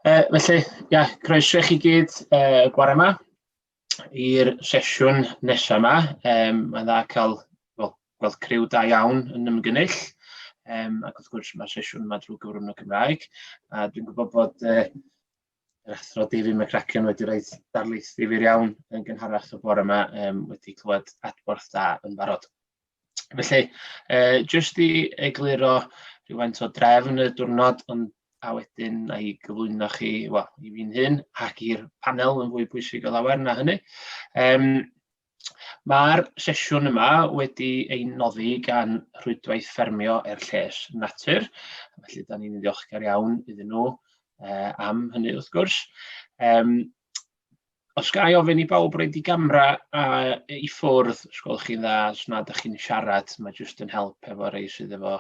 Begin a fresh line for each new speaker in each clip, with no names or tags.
Felly, ia, croeso i chi gyd y bore yma i'r sesiwn nesaf yma. Mae'n dda cael, wel, gweld criw da iawn yn ymgynnull. Ac wrth gwrs mae'r sesiwn yma drwy gyfrwng y Gymraeg. A dwi'n gwybod bod yr athro David McCracken wedi rhoi darlith ddifyr iawn yn gynharach y bore yma, wedi clywed adborth da yn barod. Felly, jyst i egluro rhywfaint o drefn y diwrnod, ond a wedyn na i gyflwyno chi, wel, i fi'n hun ac i'r panel yn fwy pwysig o lawer na hynny. Mae'r sesiwn yma wedi ei noddi gan Rhwydwaith Ffermio er Lles Natur, felly da ni'n ddiolchgar iawn iddyn nhw am hynny wrth gwrs. Os ga i ofyn i bawb roid i gamera a i ffwrdd, os gwelwch chi'n dda, os nad ydych chi'n siarad, mae jyst yn help efo rei sydd efo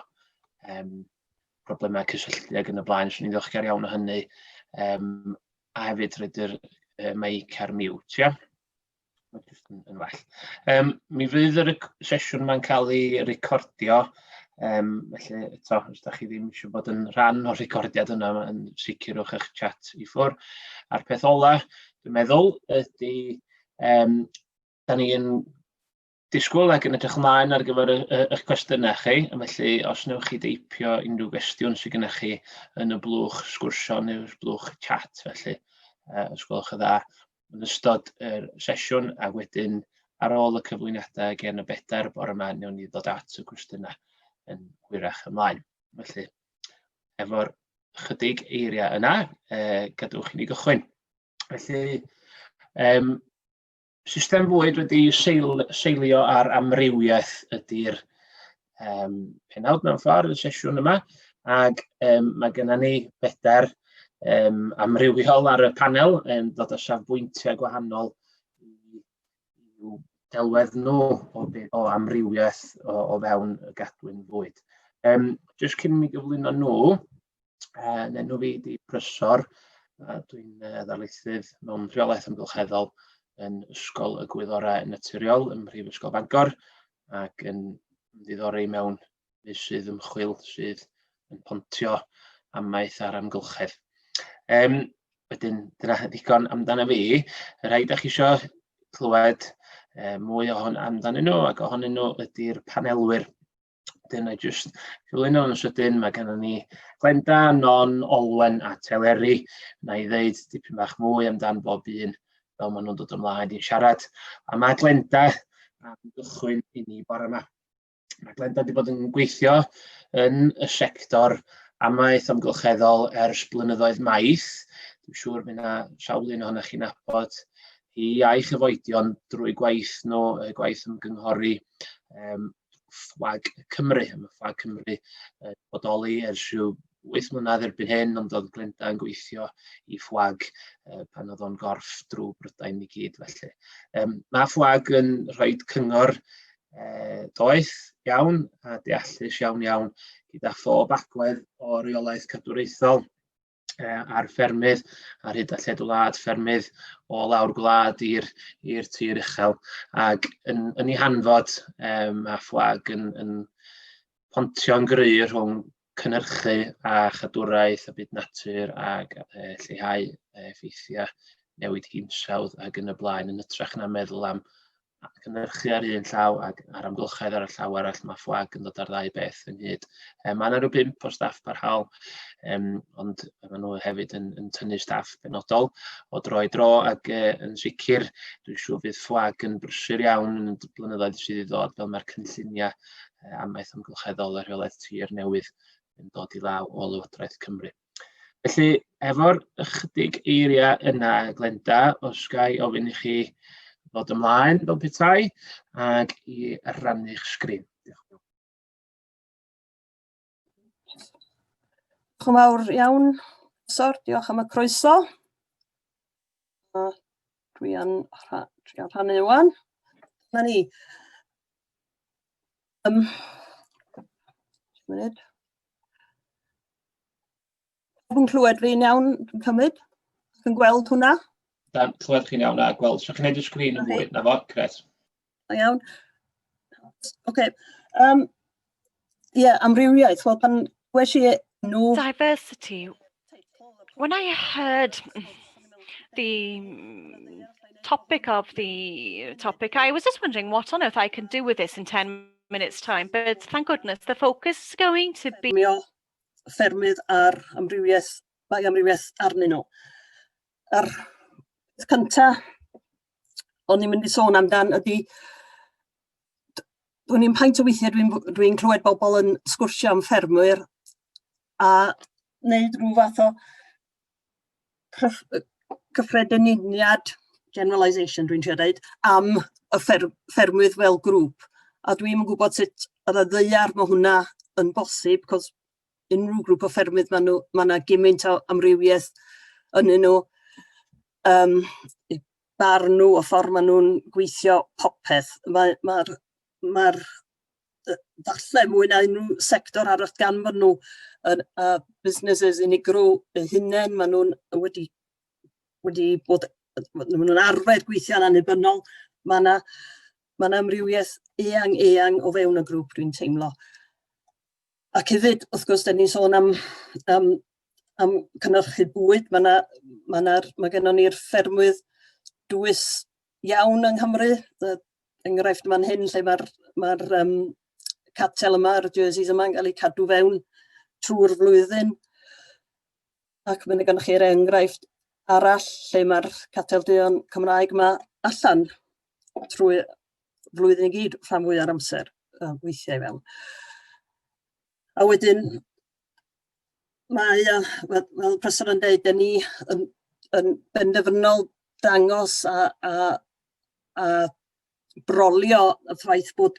problemau cysylltu ac yn y blaen. Swn i'n ddiolchgar iawn o hynny. A hefyd roed yr mic ar mute, ia? Mae jyst yn well. Mi fydd yr sesiwn yma'n cael ei recordio, felly eto, os da chi ddim eisiau bod yn rhan o'r recordiad yna, yn sicrwch eich chat i ffwrdd. A'r peth ola, dwi'n meddwl, ydy, da ni yn disgwyl ac yn edrych ymlaen ar gyfer eich cwestiynau chi, felly os wnewch chi deipio unrhyw gwestiwn sydd gennych chi yn y blwch sgwrsio neu'r blwch chat, felly, os gwelwch yn dda, yn ystod yr sesiwn, a wedyn ar ôl y cyflwyniadau gen y bedair bore yma, wnawn ni ddod at y cwestiynau yn hwyrach ymlaen. Felly, efo'r chydig eiriau yna, gadewch i ni gychwyn. Felly, system fwyd wedi seilio ar amrywiaeth ydy'r penawd mewn ffordd y sesiwn yma, ac mae gennym ni bedair amrywiol ar y panel yn dod â safbwyntiau gwahanol i'w delwedd nhw o amrywiaeth o fewn y gadwyn fwyd. Jyst cyn i mi gyflwyno nhw, enw fi 'di Prysor, a dwi'n ddarlithydd mewn rheolaeth amgylcheddol yn Ysgol y Gwyddorau Naturiol ym Mhrifysgol Bangor, ac yn ymddiddori mewn meysydd ymchwil sydd yn pontio amaeth a'r amgylchedd. Wedyn, dyna ddigon amdano fi. Y rhai da chi isio clywed mwy ohon amdanyn nhw ac ohonyn nhw ydy'r panelwyr. Dyna jyst cyflwyno yn sydyn, mae gennym ni Glenda, Non, Olwen a Teleri. Na i ddeud dipyn bach mwy amdan bob un fel maen nhw'n dod ymlaen i siarad. A mae Glenda am gychwyn i ni bore yma. Mae Glenda wedi bod yn gweithio yn y sector amaeth amgylcheddol ers blynyddoedd maith. Dwi'n siŵr bydd yna sawl un ohonoch chi'n nabod hi a'i chyfoedion drwy gwaith nhw, gwaith ymgynghori Ffwag Cymru. Mae Ffwag Cymru yn bodoli ers rhyw 8 mlynedd erbyn hyn, ond oedd Glenda yn gweithio i Ffwag pan oedd o'n gorff drwy Brydain i gyd. Felly. Mae Ffwag yn rhoi cyngor doeth iawn a deallus iawn iawn gyda phob agwedd o reolaeth cadwraethol ar ffermydd ar hyd a lled y wlad, ffermydd o lawr gwlad i'r tir uchel, ac yn ei hanfod mae Ffwag yn pontio'n gry rhwng cynhyrchu a chadwraeth a byd natur ac lleihau effeithiau newid hinsawdd ac yn y blaen, yn hytrach na meddwl am cynhyrchu ar un llaw ac ar amgylchedd ar y llaw arall, mae Ffwag yn dod â'r ddau beth ynghyd. Mae yna rhyw 5 o staff parhaol, ond maen nhw hefyd yn tynnu staff penodol o dro i dro, ac yn sicr dwi'n siŵr fydd Ffwag yn brysur iawn yn y blynyddoedd sydd i ddod, fel mae'r cynlluniau amaeth amgylcheddol a rheolaeth tir newydd yn dod i law o Lywodraeth Cymru. Felly, efo'r ychydig eiriau yna, Glenda, os ga i ofyn i chi ddod ymlaen fel petai ac i rannu'ch sgrin. Diolch yn fawr.
Diolch yn fawr iawn, Sor, diolch am y croeso. A dwi yn trio rhannu wan. Dyna ni. Munud. Pawb yn clywed fi'n iawn, dwi'n cymryd? Ac yn gweld hwnna?
Da, clywed chi'n iawn a gweld. So chi'n neud y sgrin yn fwy, na fo, gret.
Da iawn. Oce. Okay. Ie, yeah, amrywiaeth. Wel, pan wnes i nhw...
Diversity. When I heard the topic of the topic, I was just wondering what on earth I can do with this in 10 minutes' time. But thank goodness the focus is going to be
Ffermio, ffermydd ar amrywiaeth, bioamrywiaeth arnyn nhw. A'r peth cynta o'n i'n mynd i sôn amdan ydy, dwn i'm faint o weithiau dwi'n dwi clywed bobl yn sgwrsio am ffermwyr a wneud rhyw fath o cyffredininiad, generalisation dwi'n trio deud, am y ffermwydd fel grŵp. A dwi'm yn gwybod sut ar y ddaear mae hwnna yn bosib, cos unrhyw grŵp o ffermydd, mae nhw, ma' 'na gymaint o amrywiaeth ynddyn nhw. Eu barn nhw, y ffordd maen nhw'n gweithio, popeth. Mae'r ma ma falle mwy na unrhyw sector arall gan fod nhw yn businesses unigryw eu hunain, maen nhw'n wedi bod, maen nhw'n arfer gweithio'n annibynnol. Mae yna ma amrywiaeth eang eang o fewn y grŵp, dwi'n teimlo. Ac hefyd, wrth gwrs, da ni'n sôn am cynhyrchu bwyd. Mae 'na, ma 'na, ma gennon ni'r ffermwydd dwys iawn yng Nghymru. Y enghraifft fan hyn lle mae'r ma catel yma, yr jerseys yma, yn cael eu cadw fewn trwy'r flwyddyn. Ac mae gennych chi'r enghraifft arall lle mae'r catel duon Cymraeg yma allan trwy flwyddyn i gyd, rhan fwya'r amser, weithiau fewn. A wedyn, mae, fel, fel Prysor yn dweud, dyn ni yn benderfynol dangos a brolio y ffaith bod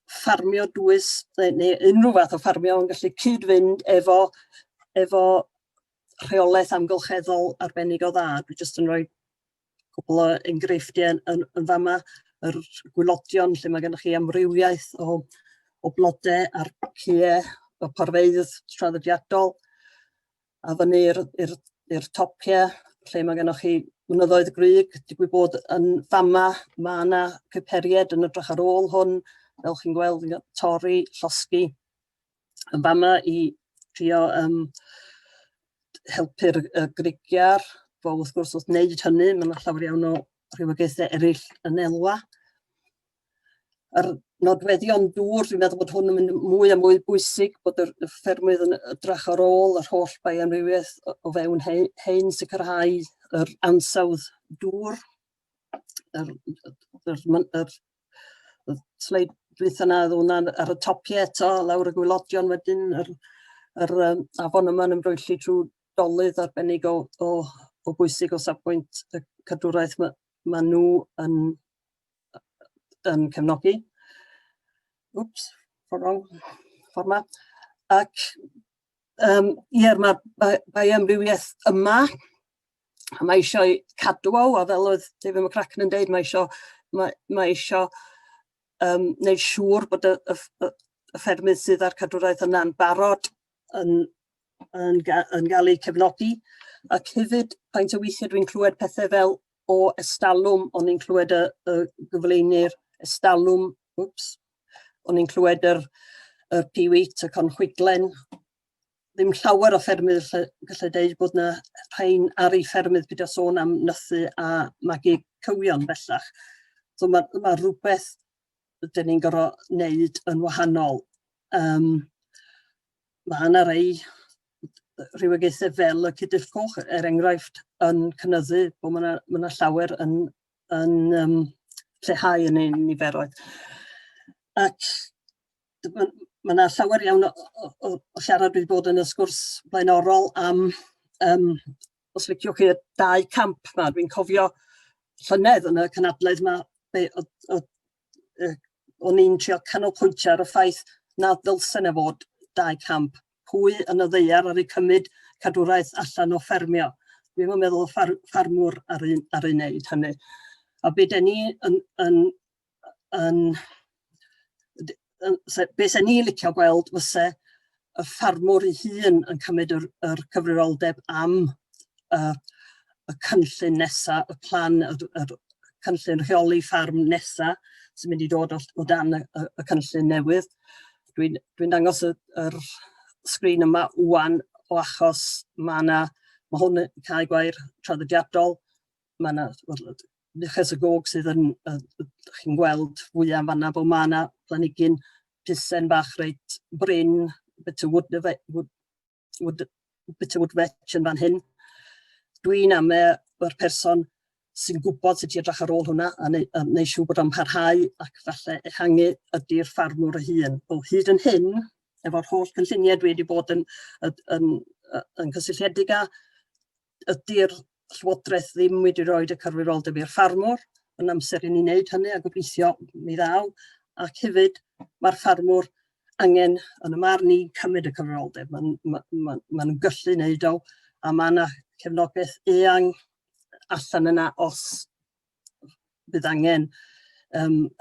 ffarmio dwys neu unrhyw fath o ffarmio yn gallu cyd-fynd efo rheolaeth amgylcheddol arbennig o dda. Dwi jyst yn rhoi cwpl o enghreifftiau yn fama, yr gwylodion lle mae gennych chi amrywiaeth o blodau a'r cue, y porfeydd traddodiadol, a fyny i'r topiau lle mae gennych chi mynyddoedd grug. Digwydd bod yn fama, mae yna puperied yn edrych ar ôl hwn, fel chi'n gweld, yn torri, llosgi. Yn fama i trio helpu'r y grugiar, bo wrth gwrs wrth wneud hynny, mae yna llawer iawn o rhywogaethau eraill yn elwa. Yr nodweddion dŵr, dwi'n meddwl bod hwn yn mynd mwy a mwy bwysig, bod y ffermwydd yn edrych ar ôl yr holl bioamrywiaeth o fewn hein, sicrhau yr ansawdd dŵr, yr sleid dwytha 'na, oedd hwnna ar y topiau eto, lawr y gwylodion wedyn, yr afon yma'n ymdroelli trwy dolydd arbennig o bwysig o safbwynt y cadwraeth ma nhw yn cefnogi. Wps, ffordd wrong, ffordd 'ma. Ac ie, mae'r bioamrywiaeth yma, a mae eisiau cadw o, a fel oedd David McCracken yn deud, mae eisiau wneud siŵr bod y ffermydd sydd â'r cadwraeth yna'n barod yn gael eu cefnogi. Ac hefyd, faint o weithiau dwi'n clywed pethau fel o estalwm, o'n i'n clywed y gyfleunu'r estalwm, wps, o'n i'n clywed yr peewit, y cornchwiglen. Ddim llawer o ffermydd lle gallai deud bod na rhain ar eu ffermydd, peidio sôn am nythu a magu cywion bellach. So mae rhywbeth ydyn ni'n gorfod wneud yn wahanol. Mae yna rei rhywogaethau fel y cudyll coch, er enghraifft, yn cynyddu, bod mae yna ma llawer yn lleihau yn ein niferoedd. Ac mae yna llawer iawn o siarad wedi bod yn y sgwrs blaenorol am, os liciwch chi, y dau camp 'ma. Dwi'n cofio llynedd yn y cynadledd 'ma, be o'n i'n trio canolbwyntio ar y ffaith na ddylse 'na fod dau camp. Pwy yn y ddaear ar eu cymryd cadwraeth allan o ffermio? Dwi'm yn meddwl y ffarmwr ar ei wneud hynny. A be den ni yn, be sen ni'n licio gweld fyse y ffarmwr ei hun yn cymryd yr cyfrifoldeb am y cynllun nesa, y plan, yr cynllun rheoli ffarm nesa sy'n mynd i dod o dan y cynllun newydd. Dwi'n dangos yr sgrin yma ŵan. o achos mae yna, mae hwn yn cae gwair traddodiadol, mae yna, wel, Luches y Gog sydd yn, chi'n gweld fwyaf yn fanna, bod mae yna planhigyn pusen bach reit brin, bit o wood, wood, wood, bit o wood vetch yn fan hyn. Dwi'n ame o'r person sy'n gwybod sut i edrych ar ôl hwnna a neu, a neu siŵr bod o'n parhau ac falle ehangu ydy'r ffarmwr ei hun. O hyd yn hyn, efo'r holl cynlluniau dwi wedi bod yn, yn, yn, yn cysylltiedig â, ydy'r Llywodraeth ddim wedi rhoi y cyfrifoldeb i'r ffarmwr, yn amser i ni wneud hynny a gobeithio mi ddaw, ac hefyd mae'r ffarmwr angen, yn y marn i, cymryd y cyfrifoldeb. Maen ma, ma, ma nhw'n gallu wneud o, a mae yna cefnogaeth eang allan yna os bydd angen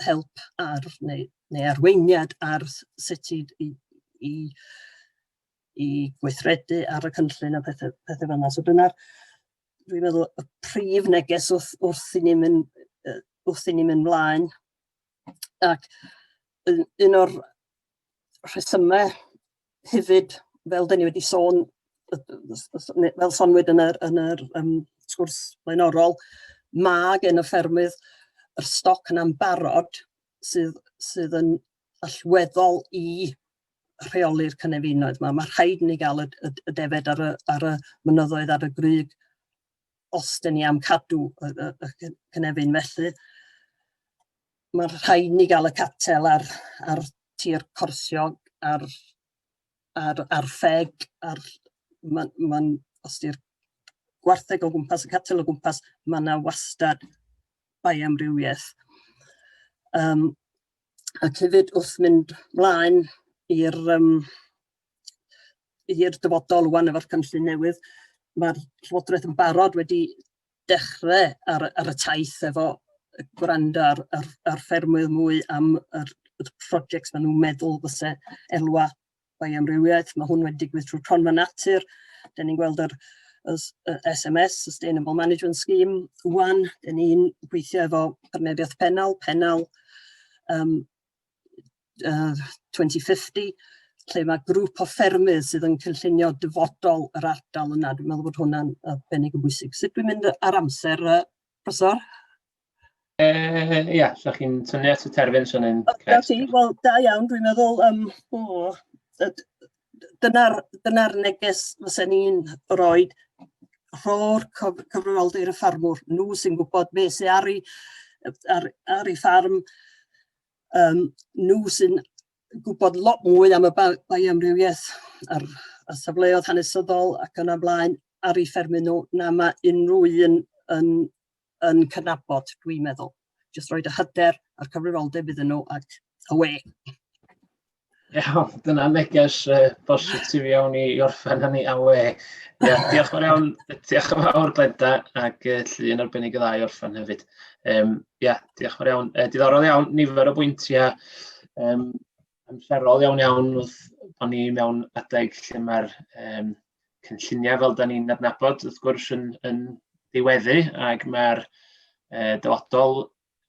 help ar, neu, neu arweiniad ar sut i, i, i, i gweithredu ar y cynllun a pethau, pethau fel yna. So dyna'r, dwi'n meddwl, y prif neges wrth, wrth i ni mynd, wrth i ni mynd mlaen. Ac un, un o'r rhesymau hefyd, fel dyn ni wedi sôn, fel sonwyd yn yr, yn yr sgwrs blaenorol, mae gen y ffermydd yr stoc yna'n barod sydd, sydd yn allweddol i rheoli'r cynefinoedd yma. Mae rhaid i ni gael y, y, y defed ar y, ar y mynyddoedd, ar y grug, os dyn ni am cadw y, y, y cynefin. Felly, mae rhaid ni gael y catel ar, ar tir corsiog, ar, ar, ar ffeg, ar, ma, ma, os di'r gwartheg o gwmpas, y catel o gwmpas, mae yna wastad bioamrywiaeth. Ac hefyd wrth mynd mlaen i'r i'r dyfodol ŵan efo'r cynllun newydd, mae'r Llywodraeth yn barod wedi dechrau ar, ar y taith efo gwrando ar, ar, ar ffermwyr mwy am yr, yr prosiect maen nhw'n meddwl fyse elwa bioamrywiaeth. Mae hwn wedi digwydd trwy Cronfa Natur. Dyn ni'n gweld yr, y SMS, Sustainable Management Scheme, wan. Dyn ni'n gweithio efo Partneriaeth Pennal, Pennal 2050, lle mae grŵp o ffermydd sydd yn cynllunio dyfodol yr ardal yna. Dwi'n meddwl bod hwnna'n arbennig o bwysig. Sut dwi'n mynd ar amser, Prysor?
Ia, so chi'n tynnu at y terfyn, so ni'n...
Na ti, wel, da iawn, dwi'n meddwl, o, dyna'r dyna neges fysen ni'n rhoi, rho'r cyfrifoldeb i'r ffarmwr, nhw sy'n gwybod beth sy'n ar ei, ar, ar ei ffarm, nhw sy'n gwybod lot mwy am y bioamrywiaeth a'r, y safleoedd hanesyddol ac yn y blaen ar eu ffermydd nhw na mae unrhyw un yn yn cydnabod, dwi'n meddwl. Jyst rhoi y hyder a'r cyfrifoldeb iddyn nhw ac away.
Iawn, dyna neges bositif iawn i orffen hynny, away. Ia, diolch yn fawr iawn, diolch yn fawr Glenda, ac llun arbennig o dda i orffen hefyd. Ia, diolch yn fawr iawn. Diddorol iawn, nifer o bwyntiau amserol iawn iawn wrth bod ni mewn adeg lle mae'r cynlluniau fel da ni'n adnabod wrth gwrs yn, yn diweddu ac mae'r dyfodol,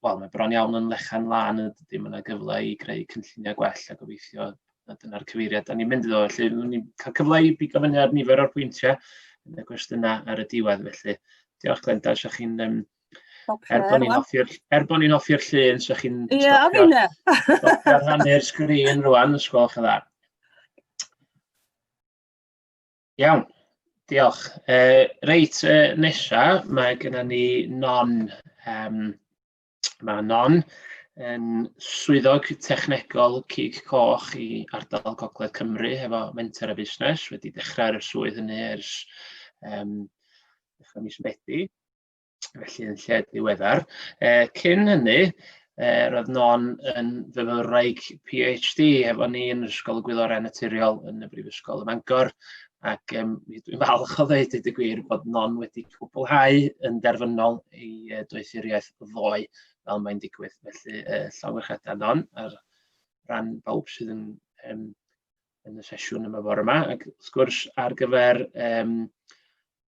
wel mae bron iawn yn lechan lân yn dydy, mae yna gyfle i greu cynlluniau gwell a gobeithio na dyna'r cyfeiriad da ni'n mynd iddo. Felly ni'n cael cyfle i bigo fyny ar nifer o'r pwyntiau yn y cwestiynau ar y diwedd. Felly diolch Glenda, os chi'n er bod ni'n hoffi'r er bod ni'n hoffi'r llun, so chi'n
Ie, a finne.
stopio rhannu'r sgrin rwan, os gwelwch yn dda. Iawn, diolch. Reit, nesa, mae gennym ni Non. Mae Non yn swyddog technegol Cig Coch i ardal Gogledd Cymru hefo Menter a Busnes, wedi dechrau ar y swydd hynny ers dechrau mis Medi. Felly yn lled ddiweddar. Cyn hynny, roedd Non yn fyfyrwraig PhD efo ni yn Ysgol y Gwyddorau Naturiol yn y Brifysgol ym Mangor, ac dwi'n falch o ddeud y gwir bod Non wedi cwblhau yn derfynol ei doethuriaeth ddoe, fel mae'n digwydd. Felly llongyfarchiadau Non ar ran bawb sydd yn, yn y sesiwn yma bore yma, ac wrth gwrs ar gyfer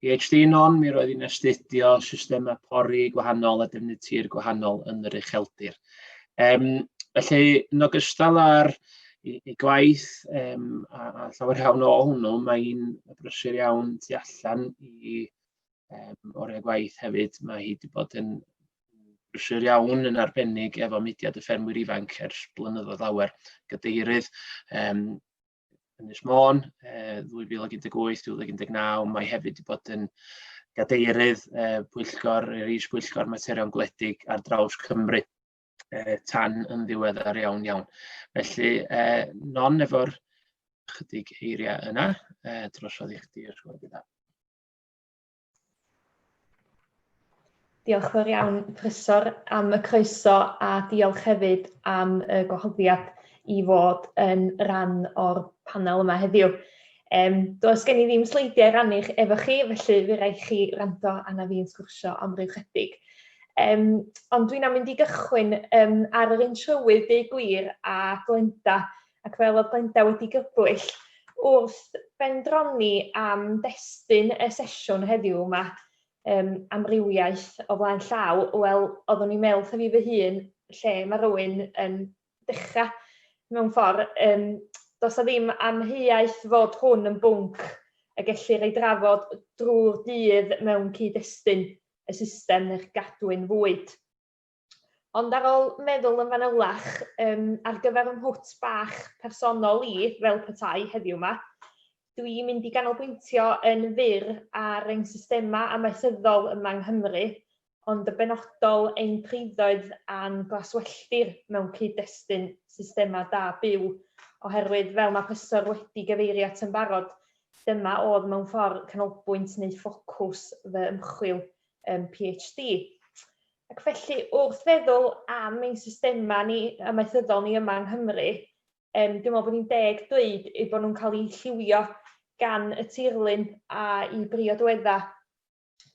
PhD Non, mi roedd hi'n astudio systemau pori gwahanol a defnydd tir gwahanol yn yr ucheldir. Felly, yn ogystal â'r ei gwaith, a llawer iawn o hwnnw, mae hi'n brysur iawn tu allan i oriau gwaith hefyd. Mae hi wedi bod yn brysur iawn yn arbennig efo mudiad y ffermwyr ifanc ers blynyddoedd lawer. Gadeirydd Ynys Môn, 2018, 2019, mae hefyd wedi bod yn gadeirydd pwyllgor, yr is-bwyllgor materion gwledig ar draws Cymru tan yn ddiweddar iawn iawn. Felly, Non efo'r chydig eiriau yna, drosodd i chdi os gwelwch yn dda.
Diolch fawr iawn, Prysor, am y croeso a diolch hefyd am y gwahoddiad i fod yn rhan o'r panel yma heddiw. Does gen i ddim sleidiau rannu efo chi, felly fe raid chi wrando arna fi'n sgwrsio am ryw chydig. Ond dwi'n am mynd i gychwyn ar yr un trywydd, deud gwir, a Glenda, ac fel oedd Glenda wedi grybwyll, wrth bendroni am destun y sesiwn heddiw yma, amrywiaeth o flaen llaw, wel, oeddwn i'n meddwl wrtho fi fy hun, lle mae rhywun yn dechrau mewn ffordd. Does 'na ddim amheuaeth fod hwn yn bwnc y gellir ei drafod drwy'r dydd mewn cyd-destun y system neu'r gadwyn fwyd. Ond ar ôl meddwl yn fanylach, ar gyfer fy mhwt bach personol i, fel petai heddiw 'ma, dwi'n mynd i ganolbwyntio yn fyr ar ein systemau amaethyddol yma yng Nghymru, ond yn benodol ein priddoedd a'n glaswelltir mewn cyd-destun systemau da byw, oherwydd fel mae Prysor wedi gyfeirio at yn barod, dyma oedd mewn ffordd canolbwynt neu ffocws fy ymchwil PhD. Ac felly, wrth feddwl am ein systemau ni, amaethyddol ni yma yng Nghymru, dwi'n meddwl bod ni'n deg dweud eu bod nhw'n cael eu lliwio gan y tirlun a'i briodweddau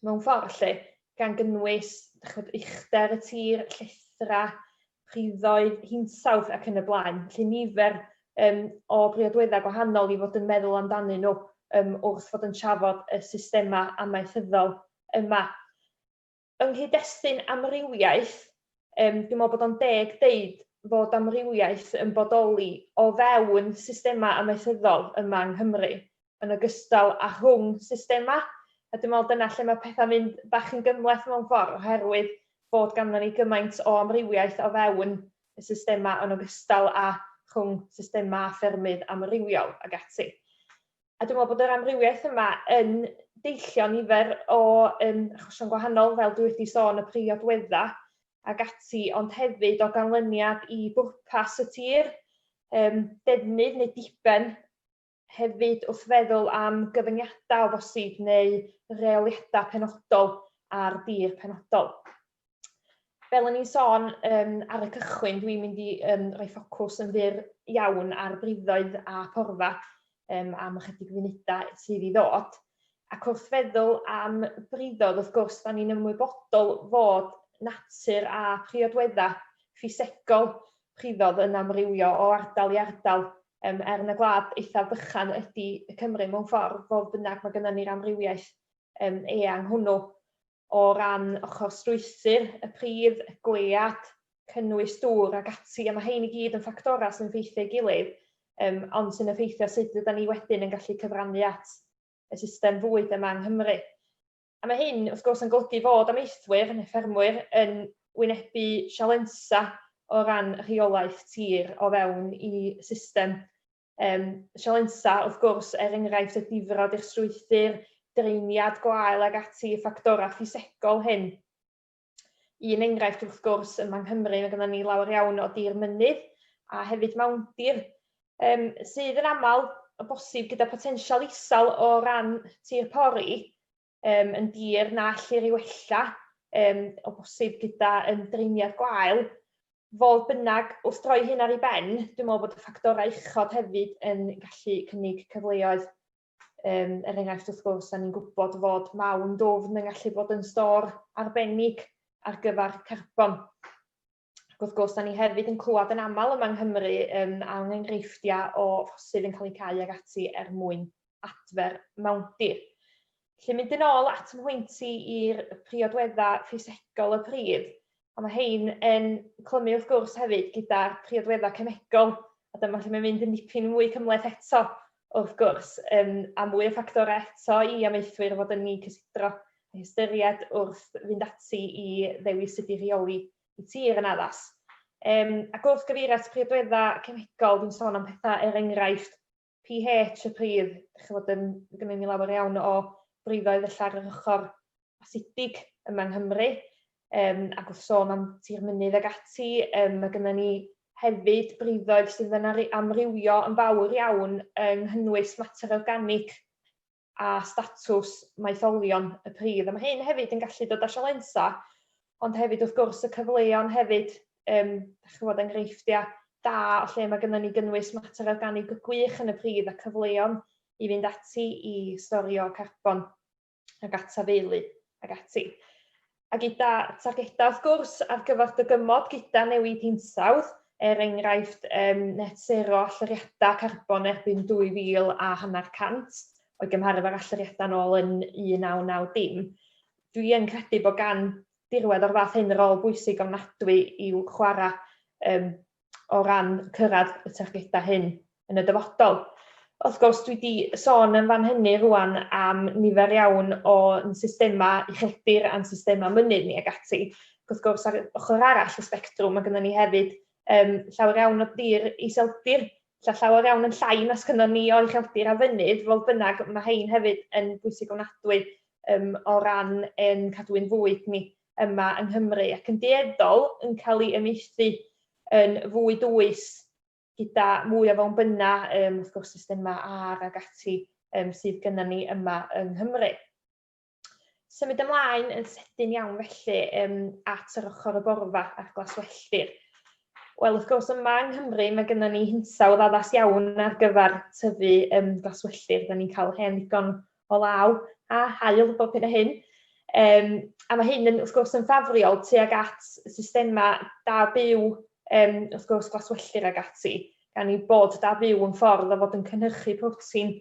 mewn ffordd 'lly, gan gynnwys dych chibod, uchder y tir, llethrau, priddoedd, hinsawdd ac yn y blaen. Felly nifer o briodweddau gwahanol i fod yn meddwl amdanyn nhw wrth fod yn trafod y systemau amaethyddol yma. Yng nghyd-destun amrywiaeth, dwi'n meddwl bod o'n deg deud fod amrywiaeth yn bodoli o fewn systemau amaethyddol yma yng Nghymru, yn ogystal â rhwng systemau. A dwi'n meddwl dyna lle mae pethau'n mynd bach yn gymhleth mewn ffordd, oherwydd fod ganddo ni gymaint o amrywiaeth o fewn y systemau yn ogystal â rhwng systemau a ffermydd amrywiol ac ati. A dwi'n meddwl bod yr amrywiaeth yma yn deillio nifer o achosion gwahanol, fel dwi wedi sôn, y priodweddau ac ati, ond hefyd o ganlyniad i bwrpas y tir, defnydd neu diben, hefyd wrth feddwl am gyfyngiadau o bosib neu reoliadau penodol ar dir penodol. Fel o'n i'n sôn ar y cychwyn, dwi'n mynd i rhoi ffocws yn fyr iawn ar briddoedd a porfa am ychydig funudau sydd i ddod. Ac wrth feddwl am briddoedd, wrth gwrs, da ni'n ymwybodol fod natur a priodweddau ffisegol priddoedd yn amrywio o ardal i ardal. Er na gwlad eithaf bychan ydy Cymru mewn ffordd, fodd bynnag mae gennym ni'r amrywiaeth eang hwnnw. O ran ochr strwythur y pridd, y gwead, cynnwys dŵr ac ati, a mae rhein i gyd yn ffactorau sy'n effeithio ei gilydd, ond sy'n effeithio sut ydan ni wedyn yn gallu cyfrannu at y system fwyd yma yng Nghymru. A mae hyn, wrth gwrs, yn golygu fod amaethwyr neu ffermwyr yn wynebu sialensau o ran rheolaeth tir o fewn i system. Sialensau, wrth gwrs, er enghraifft y difrod i'r strwythur, draeniad gwael ag ati, y ffactorau ffisegol hyn. Un enghraifft, wrth gwrs, yma yng Nghymru, mae gennym ni lawer iawn o dir mynydd a hefyd mawndir, sydd yn aml o bosib gyda potensial isel o ran tir pori, yn dir na ellir ei wella, o bosib gyda draeniad gwael. Fodd bynnag, wrth droi hyn ar ei ben, dwi'n meddwl bod y ffactorau uchod hefyd yn gallu cynnig cyfleoedd. Er enghraifft, wrth gwrs, da ni'n gwybod fod mawn dwfn yn gallu bod yn stôr arbennig ar gyfer carbon. Ac wrth gwrs, da ni hefyd yn clywed yn aml yma yng Nghymru am enghreifftiau o ffosydd yn cael eu cau ag ati er mwyn adfer mawndir. Felly mynd yn ôl at mhwynt i i'r priodweddau ffisegol y pridd, a mae hein yn clymu wrth gwrs hefyd gyda'r priodweddau cemegol. A dyma lle mae'n mynd yn dipyn mwy cymhleth eto, wrth gwrs, a mwy o ffactorau eto i amaethwyr fod yn eu cysidro a hystyried wrth fynd ati i ddewis sut i rheoli eu tir yn addas. Ac wrth gyfeirio at priodweddau cemegol, dwi'n sôn am pethau er enghraifft pH y pridd, dych chi'n gwybod, yn, gynnon ni lawer iawn o briddoedd ella ar yr ochr asidig yma yng Nghymru, ac wrth sôn am tir mynydd ag ati, mae gynnon ni hefyd briddoedd sydd yn amrywio yn fawr iawn yng nghynnwys mater organig a statws maetholion y pridd. A mae hyn hefyd yn gallu dod â sialensau, ond hefyd wrth gwrs y cyfleon hefyd, dach chi'n gwybod, enghreifftiau da o lle mae gennym ni gynnwys mater organig gwych yn y pridd a cyfleon i fynd ati i storio carbon ac atafaelu ac ati. A gyda targedau wrth gwrs ar gyfer dygymod gyda newid hinsawdd, er enghraifft um, net sero allyriadau carbon erbyn 2500, o'i gymharu efo'r allyriadau nôl yn 1990. Dwi yn credu bod gan dirwedd o'r fath hyn rôl bwysig ofnadwy i'w chwarae um, o ran cyrraedd y targedau hyn yn y dyfodol. Wrth gwrs, dwi wedi sôn yn fan hynny rwan am nifer iawn o'n systemau ucheldir a'n systemau mynydd ni ac ati. Ac wrth gwrs, ar ochr arall y sbectrwm, mae gennym ni hefyd um, llawer iawn o dir iseldir, lla llawer iawn yn llai na sgynnon ni o ucheldir a fynydd, fodd bynnag mae hein hefyd yn bwysig ofnadwy um, o ran ein cadwyn fwyd ni yma yng Nghymru ac yn dueddol yn cael ei amaethu yn fwy dwys gyda mwy o fewnbynnau, wrth gwrs systemau âr ac ati sydd gennym ni yma yng Nghymru. Symud ymlaen yn sydyn iawn felly at yr ochr y borfa a'r glaswelltir. Wel, wrth gwrs, yma yng Nghymru mae gennym ni hinsawdd addas iawn ar gyfer tyfu glaswelltir. Da ni'n cael hen ddigon o law a haul bob hyn a hyn. A mae hyn yn, wrth gwrs, yn ffafriol tuag at systemau da byw, wrth gwrs, glaswelltir ag ati, gan i bod da byw yn ffordd o fod yn cynhyrchu protein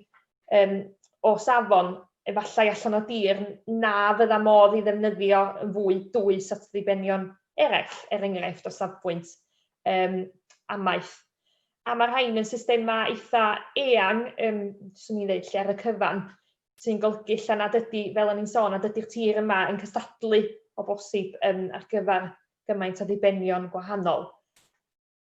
o safon, efallai allan o dir na fydda modd i ddefnyddio yn fwy dwys at ddibenion eraill, er enghraifft o safbwynt amaeth. A mae'r rhain yn systemau eitha eang, 'swn i'n dweud, lle ar y cyfan, sy'n golygu ella nad ydy, fel o'n i'n sôn, nad ydy'r tir yma yn cystadlu o bosib ar gyfer gymaint o ddibenion gwahanol.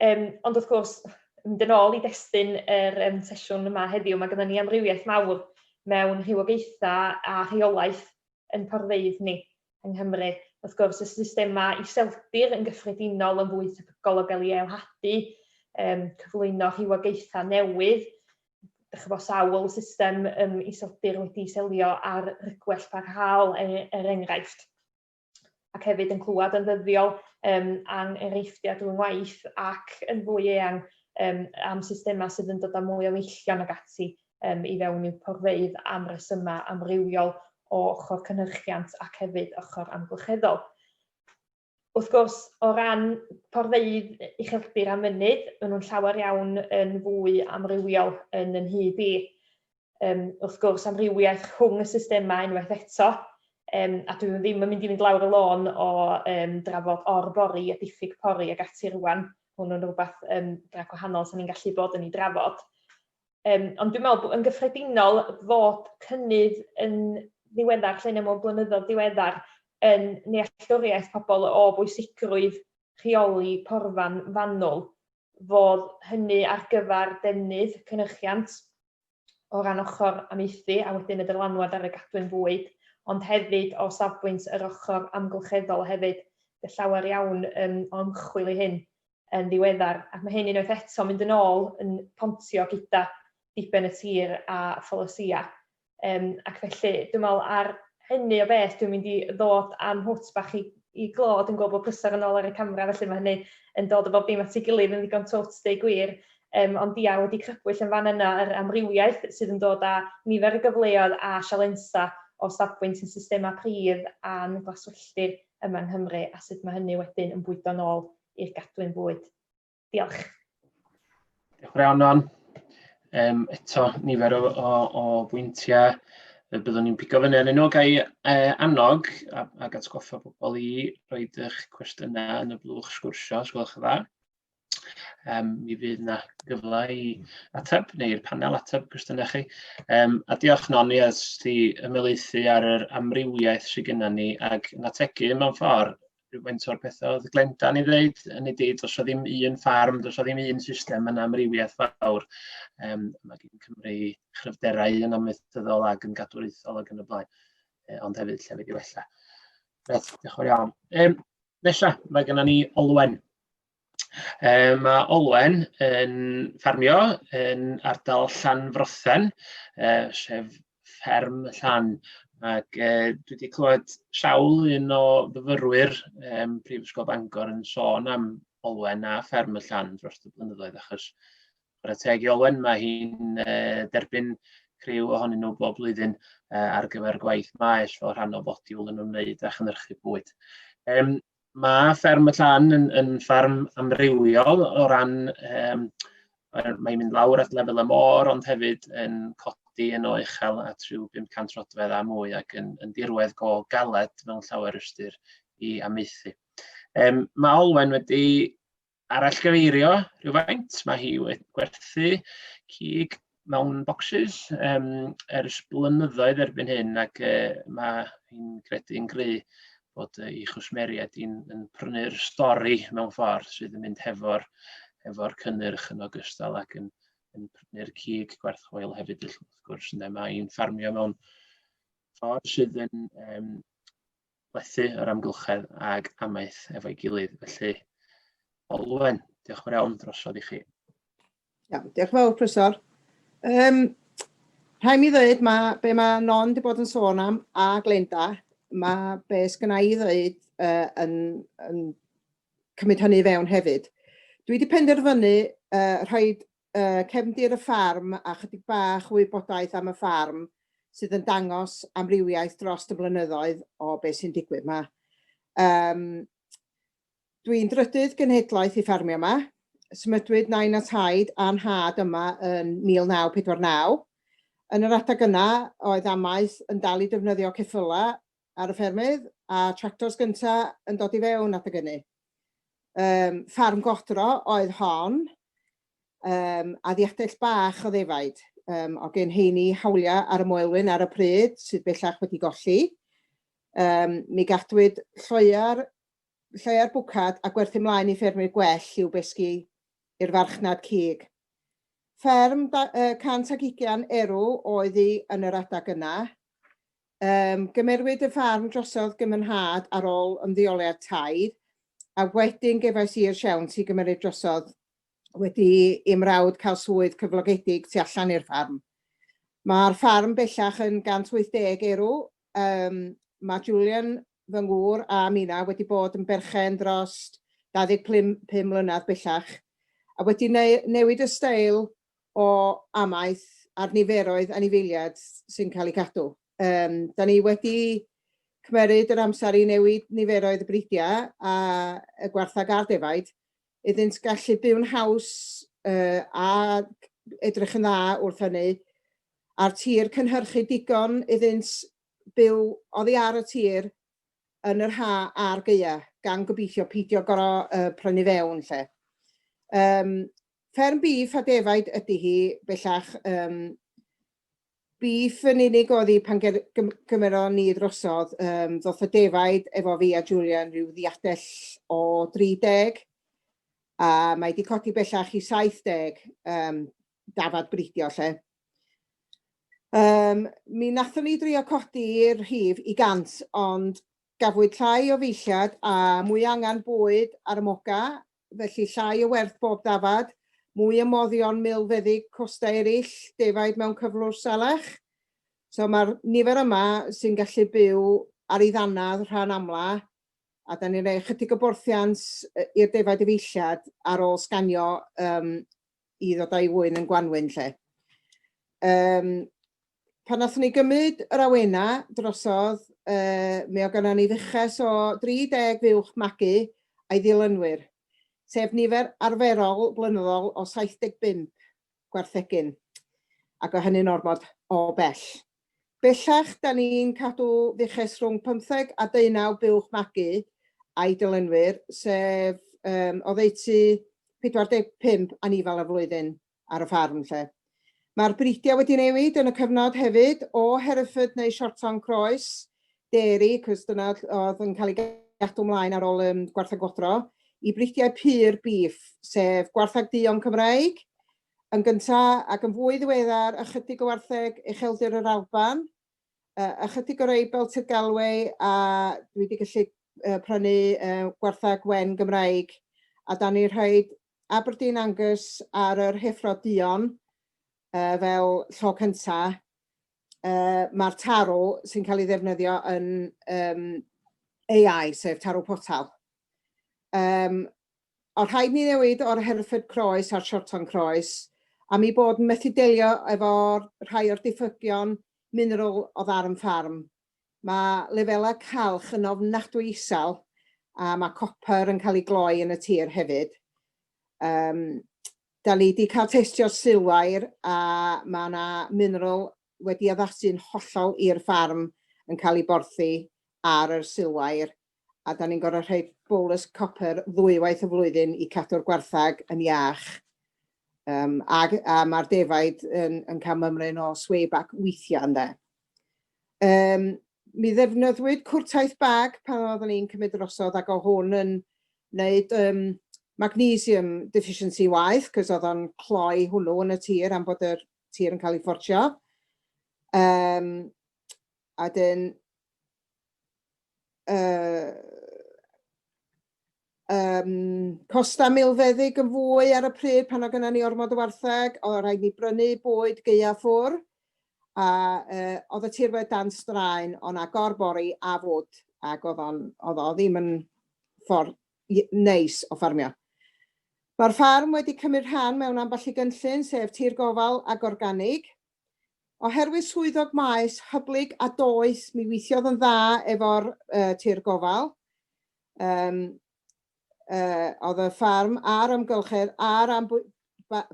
Ond wrth gwrs, mynd yn ôl i destun yr sesiwn yma heddiw, mae gennym ni amrywiaeth mawr mewn rhywogaethau a rheolaeth yn porfeydd ni yng Nghymru. Wrth gwrs, y systemau iseldir yn gyffredinol yn fwy tebygol o gael ei ailhadu, cyflwyno rhywogaethau newydd. Dych chi'n gwybod, sawl system iseldir wedi selio ar rygwell parhaol, er, er enghraifft. Ac hefyd yn clywed yn ddyddiol am enghreifftiau drwy ngwaith ac yn fwy eang am systemau sydd yn dod â mwy o meillion ac ati i fewn i'w porfeydd am resymau amrywiol o ochr cynhyrchiant ac hefyd ochr amgylcheddol. Wrth gwrs, o ran porfeydd ucheldir a mynydd, maen nhw'n llawer iawn yn fwy amrywiol yn yn nhyb i. Wrth gwrs, amrywiaeth rhwng y systemau unwaith eto, a dwi ddim yn mynd i fynd lawr y lôn o drafod or-bori a diffyg pori ac ati rwan. Hwnnw'n rhywbeth dra gwahanol sy'n ni'n gallu bod yn ei drafod. Ond dwi'n meddwl yn gyffredinol fod cynnydd yn ddiweddar, lle mewn blynyddoedd diweddar, yn nealltwriaeth pobl o bwysigrwydd rheoli porfa'n fanwl, fod hynny ar gyfer defnydd cynhyrchiant o ran ochr amaethu a wedyn y dylanwad ar y gadwyn fwyd, ond hefyd o safbwynt yr ochr amgylcheddol hefyd, bydd llawer iawn o ymchwil i hyn yn ddiweddar, ac mae hyn unwaith eto mynd yn ôl yn pontio gyda diben y tir a pholisïau. Ac felly, dwi'n meddwl ar hynny o beth, dwi'n mynd i ddod am hwt bach i glod yn gweld bod Prysor yn ôl ar y camera, felly mae hynny yn dod â bob dim at ei gilydd yn ddigon twt, deud gwir. Ond ia, wedi crybwyll yn fan yna yr amrywiaeth sydd yn dod â nifer o gyfleoedd a sialensau o safbwynt yn systemau pridd a'n glaswelltir yma yng Nghymru, a sut mae hynny wedyn yn bwydo nôl i'r gadwyn fwyd. Diolch.
Diolch yn iawn, Non. Eto, nifer o bwyntiau y byddwn ni'n pigo fyny arnyn nhw. Ga i annog ac atgoffa pobl i roid eich cwestiynau yn y blwch sgwrsio, os gwelwch yn dda. Mi fydd yna gyfle i ateb, neu i'r panel ateb cwestiynau chi. A diolch Non i ti ymhelaethu ar yr amrywiaeth sydd gennym ni ac yn ategu mewn ffordd rhywfaint o'r pethau oedd Glenda'n ei ddeud, yn ei deud, does o ddim un ffarm, does o ddim un system, yna amrywiaeth fawr. Mae gen Cymru chryfderau yn amaethyddol ac yn gadwraethol ac yn y blaen, ond hefyd llefydd i wella. Reit, diolch yn fawr iawn. Nesa, mae gennym ni Olwen. Mae Olwen yn ffarmio yn ardal Llanfrothen, sef fferm y Llan, ac dwi wedi clywed sawl un o fyfyrwyr Prifysgol Bangor yn sôn am Olwen a fferm y Llan dros y blynyddoedd, achos chwarae teg i Olwen, mae hi'n derbyn criw ohonyn nhw bob blwyddyn ar gyfer gwaith maes fel rhan o fodiwl yn ymwneud â chynhyrchu bwyd. Mae fferm y Llan yn ffarm amrywiol o ran, mae'n mynd lawr at lefel y môr, ond hefyd yn codi yn o uchel at rhyw 500 troedfedd a mwy ac yn dirwedd go galed mewn llawer ystyr i amaethu. Mae Olwen wedi arallgyfeirio rhywfaint. Mae hi wedi gwerthu cig mewn bocsys ers blynyddoedd erbyn hyn ac mae hi'n credu'n gry bod ei chwsmeriaid hi'n yn prynu'r stori mewn ffordd sydd yn mynd hefo'r efo cynnyrch yn ogystal ac yn prynu'r cig gwerth chweil hefyd wrth gwrs. Ynde? Mae hi'n ffarmio mewn ffordd sydd yn plethu yr amgylchedd ag amaeth efo'i gilydd. Felly, Olwen, diolch yn fawr iawn drosodd i chi.
Iawn, diolch yn fawr, Prysor. Rhaid mi ddweud, mae be mae Non wedi bod yn sôn am, a Glenda, mae be sgynna i ddweud yn cymryd hynny i fewn hefyd. Dwi wedi penderfynu rhoi cefndir y ffarm a chydig bach o wybodaeth am y ffarm sydd yn dangos amrywiaeth dros y blynyddoedd o beth sy'n digwydd yma. Dwi'n drydydd genhedlaeth i ffarmio yma. Symudwyd nain a taid a'n nhad yma yn 1949. Yn yr adeg yna, oedd amaeth yn dal i defnyddio ceffylau ar y ffermydd a tractors gynta yn dod i fewn adeg hynny. Ffarm godro oedd hon, a ddiadell bach o ddefaid. O gen heini hawliau ar y Moelwyn ar y pryd, sydd bellach wedi golli. Mi gadwyd lloiau'r bwcad a gwerthu mlaen i ffermwyr gwell i'w besgi i'r farchnad cig. Fferm 120 erw oedd hi yn yr adag yna. Gymerwyd y ffarm drosodd gan fy nhad ar ôl ymddeoliad taid, a wedyn gefais i'r siawns i gymeryd drosodd wedi i'm mrawd cael swydd cyflogedig tu allan i'r ffarm. Mae'r ffarm bellach yn 180 erw. Mae Julian, fy ngŵr, a Mina wedi bod yn berchen dros 25 mlynedd bellach, a wedi newid y steil o amaeth a'r niferoedd anifeiliaid sy'n cael eu cadw. Da ni wedi cymeryd yr amser i newid niferoedd y bridiau a y gwartheg a'r defaid iddynt gallu byw'n haws a edrych yn dda wrth hynny, a'r tir cynhyrchu digon iddynt byw oddi ar y tir yn yr ha a'r gaea, gan gobeithio peidio gorfod prynu fewn lle. Fferm bîff a defaid ydy hi bellach. Bîff yn unig oedd hi pan gymeron ni drosodd. Ddoth y defaid efo fi a Julian rhyw ddiadell o 30 a mae 'di codi bellach i 70 dafad bridio 'lly. Mi nathon ni drio codi'r rhif i 100 ond gafwyd llai o feilliad a mwy o angen bwyd ar y moga, felly llai o werth bob dafad, mwy o moddion milfeddyg, costau eraill, defaid mewn cyflwr salach. So mae'r nifer yma sy'n gallu byw ar ei ddannedd rhan amla, a da ni'n rhoi ychydig o borthiant i'r defaid efeilliad ar ôl sganio i ddod â'i ŵyn yn gwanwyn lle. Pan nathon ni gymryd yr awena drosodd, mi oedd gynnon ni fuches o 30 fuwch magu a'i ddilynwyr, sef nifer arferol blynyddol o 75 gwarthegyn, ac o hynny'n ormod o bell. Bellach, da ni'n cadw fuches rhwng 15 a deunaw buwch magu a'i dilynwyr, sef oddeutu 45 anifal y flwyddyn ar y ffarm lle. Mae'r bridiau wedi newid yn y cyfnod hefyd o Hereford neu Shorthorn Croes Dairy, cos dyna oedd yn cael ei gadw ymlaen ar ôl gwartheg godro, i bridiau pur beef, sef gwartheg duon Cymreig yn gyntaf ac yn fwy ddiweddar ychydig o wartheg Ucheldir yr Alban, ychydig o rei Belted Galway a dwi wedi gallu prynu gwartheg wen Gymraeg a da ni'n rhoi Aberdeen Angus ar yr heffrod duon fel llo cynta. Mae'r tarw sy'n cael ei ddefnyddio yn AI, sef tarw potal. O rhaid ni newid o'r Hereford Croes a'r Shorthorn Croes, am ei bod yn methu delio efo rhai o'r diffygion mineral oedd ar yn ffarm. Mae lefelau calch yn ofnadwy isel a mae copr yn cael ei gloi yn y tir hefyd. Um, da ni wedi cael testio silwair a mae yna mineral wedi addasu'n hollol i'r ffarm yn cael ei borthi ar yr silwair a da ni'n gorfod rhoi bolus copr ddwywaith y flwyddyn i cadw'r gwarthag yn iach. Um, a, a mae'r defaid yn, yn cael mymryn o swayback weithiau ynddo. Um, mi ddefnyddwyd cwrtaith bag pan oeddwn ni'n cymryd drosodd ac o hwn yn wneud um, magnesium deficiency waith, cos oedd o'n cloi hwnnw yn y tir am bod yr tir yn cael ei ffortio. Um, a dyn, uh, um, costa milfeddyg yn fwy ar y pryd pan oedd gennym ni ormod o wartheg, oedd rhaid ni brynu bwyd gaea ffwr, a oedd y tirwedd dan straen, o'n agor bori a fwd, ac oedd o'n, oedd o ddim yn ffordd neis o ffarmio. Mae'r ffarm wedi cymryd rhan mewn ambell i gynllun, sef tir gofal ac organig. Oherwydd swyddog maes hyblyg a doeth, mi weithiodd yn dda efo'r tir gofal. Um, oedd y ffarm a'r amgylchedd a'r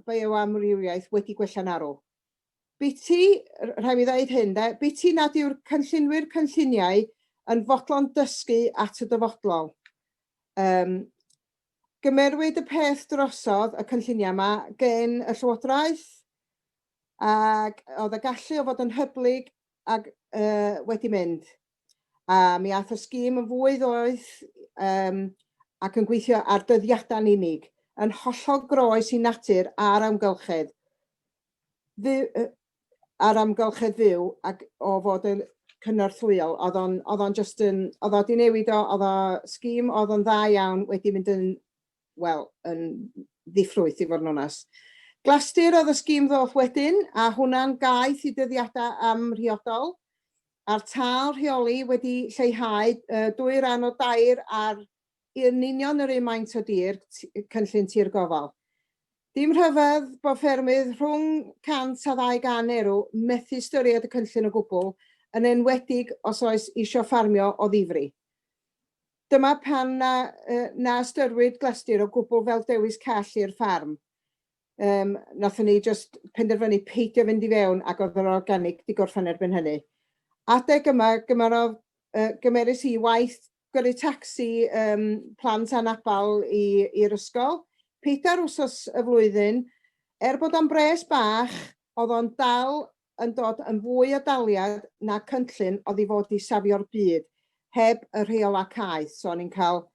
bioamrywiaeth wedi gwella'n arw. Biti, rhaid mi ddeud hyn de, biti nad yw'r cynllunwyr cynlluniau yn fodlon dysgu at y dyfodol. Um, gymerwyd y peth drosodd y cynlluniau yma gen y Llywodraeth, ac oedd y gallu o fod yn hyblyg ac uh, wedi mynd. A mi ath y sgîm yn fwy ddoeth um, ac yn gweithio ar dyddiadau'n unig, yn hollol groes i natur a'r amgylchedd. Fy, a'r amgylchedd fyw ac o fod yn cynorthwyol. Oedd o'n, oedd o'n just yn, oedd o di newid o, oedd o sgîm oedd o'n dda iawn wedi mynd yn wel, yn ddiffrwyth i fod yn onest. Glastir oedd y sgîm ddoth wedyn, a hwnna'n gaeth i dyddiadau amhriodol, a'r tâl rheoli wedi lleihau dwy ran o dair ar yn union yr un maint o dir, cynllun tir gofal. Dim rhyfedd bod ffermydd rhwng 100 a 200 erw methu ystyried y cynllun o gwbl, yn enwedig os oes isio ffarmio o ddifri. Dyma pan na, na ystyriwyd Glastir o gwbl fel dewis call i'r ffarm. Um, nathon ni just penderfynu peidio fynd i fewn ac oedd yr organic di gorffen erbyn hynny. Adeg yma, gymarodd, gymerys i waith gyrru tacsi um, plant anabal i'r ysgol. Pedair wsos y flwyddyn, er bod o'n bres bach, oedd o'n dal yn dod yn fwy o daliad na cynllun oedd i fod i safio'r byd heb y rheolau caeth. So o'n i'n cael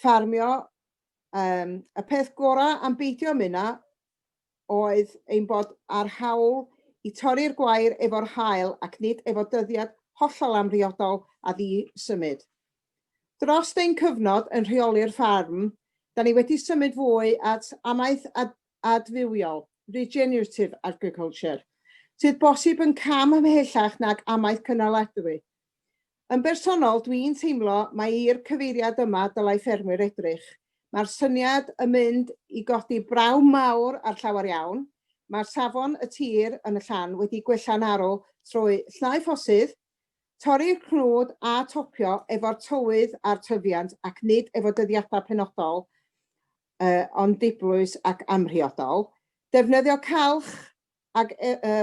ffarmio. Um, y peth gorau am beidio ymuno oedd ein bod â'r hawl i torri'r gwair efo'r haul ac nid efo dyddiad hollol amhriodol a ddi-symud. Dros ein cyfnod yn rheoli'r ffarm, da ni wedi symud fwy at amaeth adfywiol, regenerative agriculture, sydd bosib yn cam ymhellach nag amaeth cynaladwy. Yn bersonol, dwi'n teimlo mai i'r cyfeiriad yma dylai ffermwyr edrych. Mae'r syniad yn mynd i godi braw mawr ar llawer iawn. Mae'r safon y tir yn y llan wedi gwella'n arw trwy llnau ffosydd, torri'r cnwd a topio efo'r tywydd a'r tyfiant ac nid efo dyddiadau penodol ond dibwys ac amhriodol. Defnyddio calch ag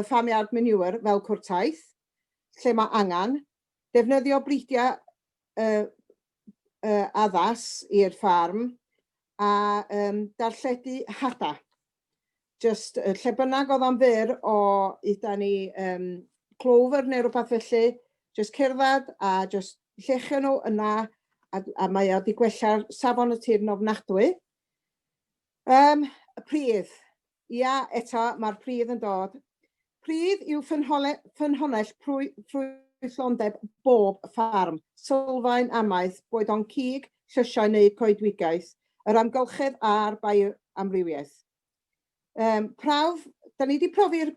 farmyard manure fel cwrtaith, lle mae angen. Defnyddio bridiau addas i'r ffarm. a um, darlledu hada. Just lle bynnag oedd o'n fyr o uda ni um, clover neu rhywbeth felly, just cerdded a just llechio nhw yna a, a mae o wedi gwella'r safon y tir yn ofnadwy. Um, y pridd. Ia, eto, mae'r pridd yn dod. Pridd yw ffynhonnell ffrwythlondeb bob ffarm, sylfaen amaeth, boed o'n cig, llysiau neu coedwigaeth, yr amgylchedd a'r bioamrywiaeth. Um, prawf, da ni wedi profi'r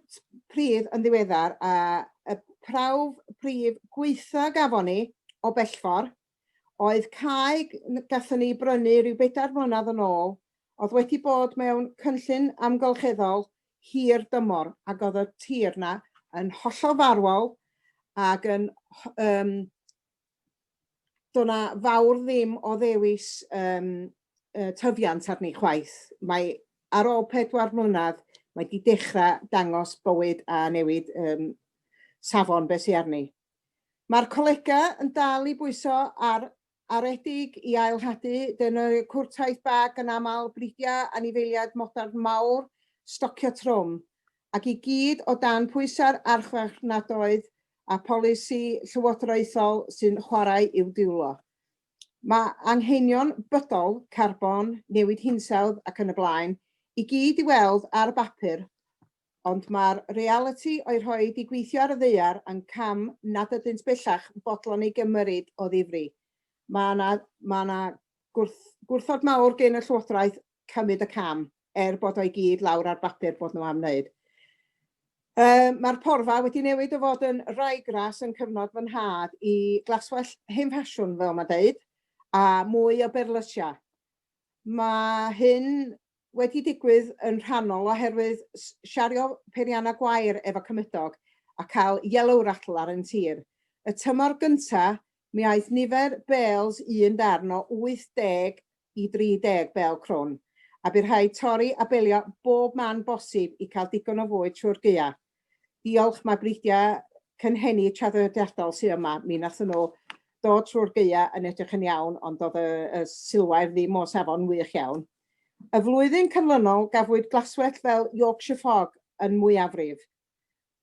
pridd yn ddiweddar a y prawf prif gweitha gafon ni o bellfor oedd cae gathon ni brynu rhyw bedair mlynedd yn ôl, oedd wedi bod mewn cynllun amgylcheddol hir dymor ac oedd y tir 'na yn hollol farwol ac yn um, do 'na fawr ddim o ddewis um, tyfiant arni chwaith. Mae ar ôl pedwar mlynedd mae wedi dechrau dangos bywyd a newid um, safon beth sy'n arni. Mae'r colegau yn dal i bwyso ar aredig i ailhadu dyna cwrtaith bag yn aml, bridiau anifeiliaid modern mawr, stocio trwm, ac i gyd o dan pwysau'r archfarchnadoedd a polisi llywodraethol sy'n chwarae i'w dwylo. Mae anghenion bydol, carbon, newid hinsawdd ac yn y blaen, i gyd i weld ar bapur Ond mae'r realiti o'i rhoid i gweithio ar y ddaear yn cam nad ydynt bellach yn bodlon ei gymryd o ddifri. Mae yna, mae yna gwrth, gwrthod mawr gen y Llywodraeth cymryd y cam, er bod o'i gyd lawr ar bapur bod nhw am wneud. Uh, Mae'r porfa wedi newid o fod yn ryegrass yn cyfnod fy nhad i glaswellt hen ffasiwn, fel mae'n deud, a mwy o berlysiau. Mae hyn wedi digwydd yn rhannol oherwydd siario peiriannau gwair efo cymydog a cael yellow rattle ar ein tir. Y tymor gynta, mi aeth nifer bêls un darn o 80 i 30 bêl crwn, a bu rhaid torri a belio bob man bosib i cael digon o fwyd trwy'r gaea. Diolch, mae breidiau cynhenid traddodiadol sy yma, mi nathon nhw dod trwy'r gaea yn edrych yn iawn, ond doedd y, y silwair ddim o safon wych iawn. Y flwyddyn canlynol gafwyd glaswellt fel Yorkshire Fog yn mwyafrif.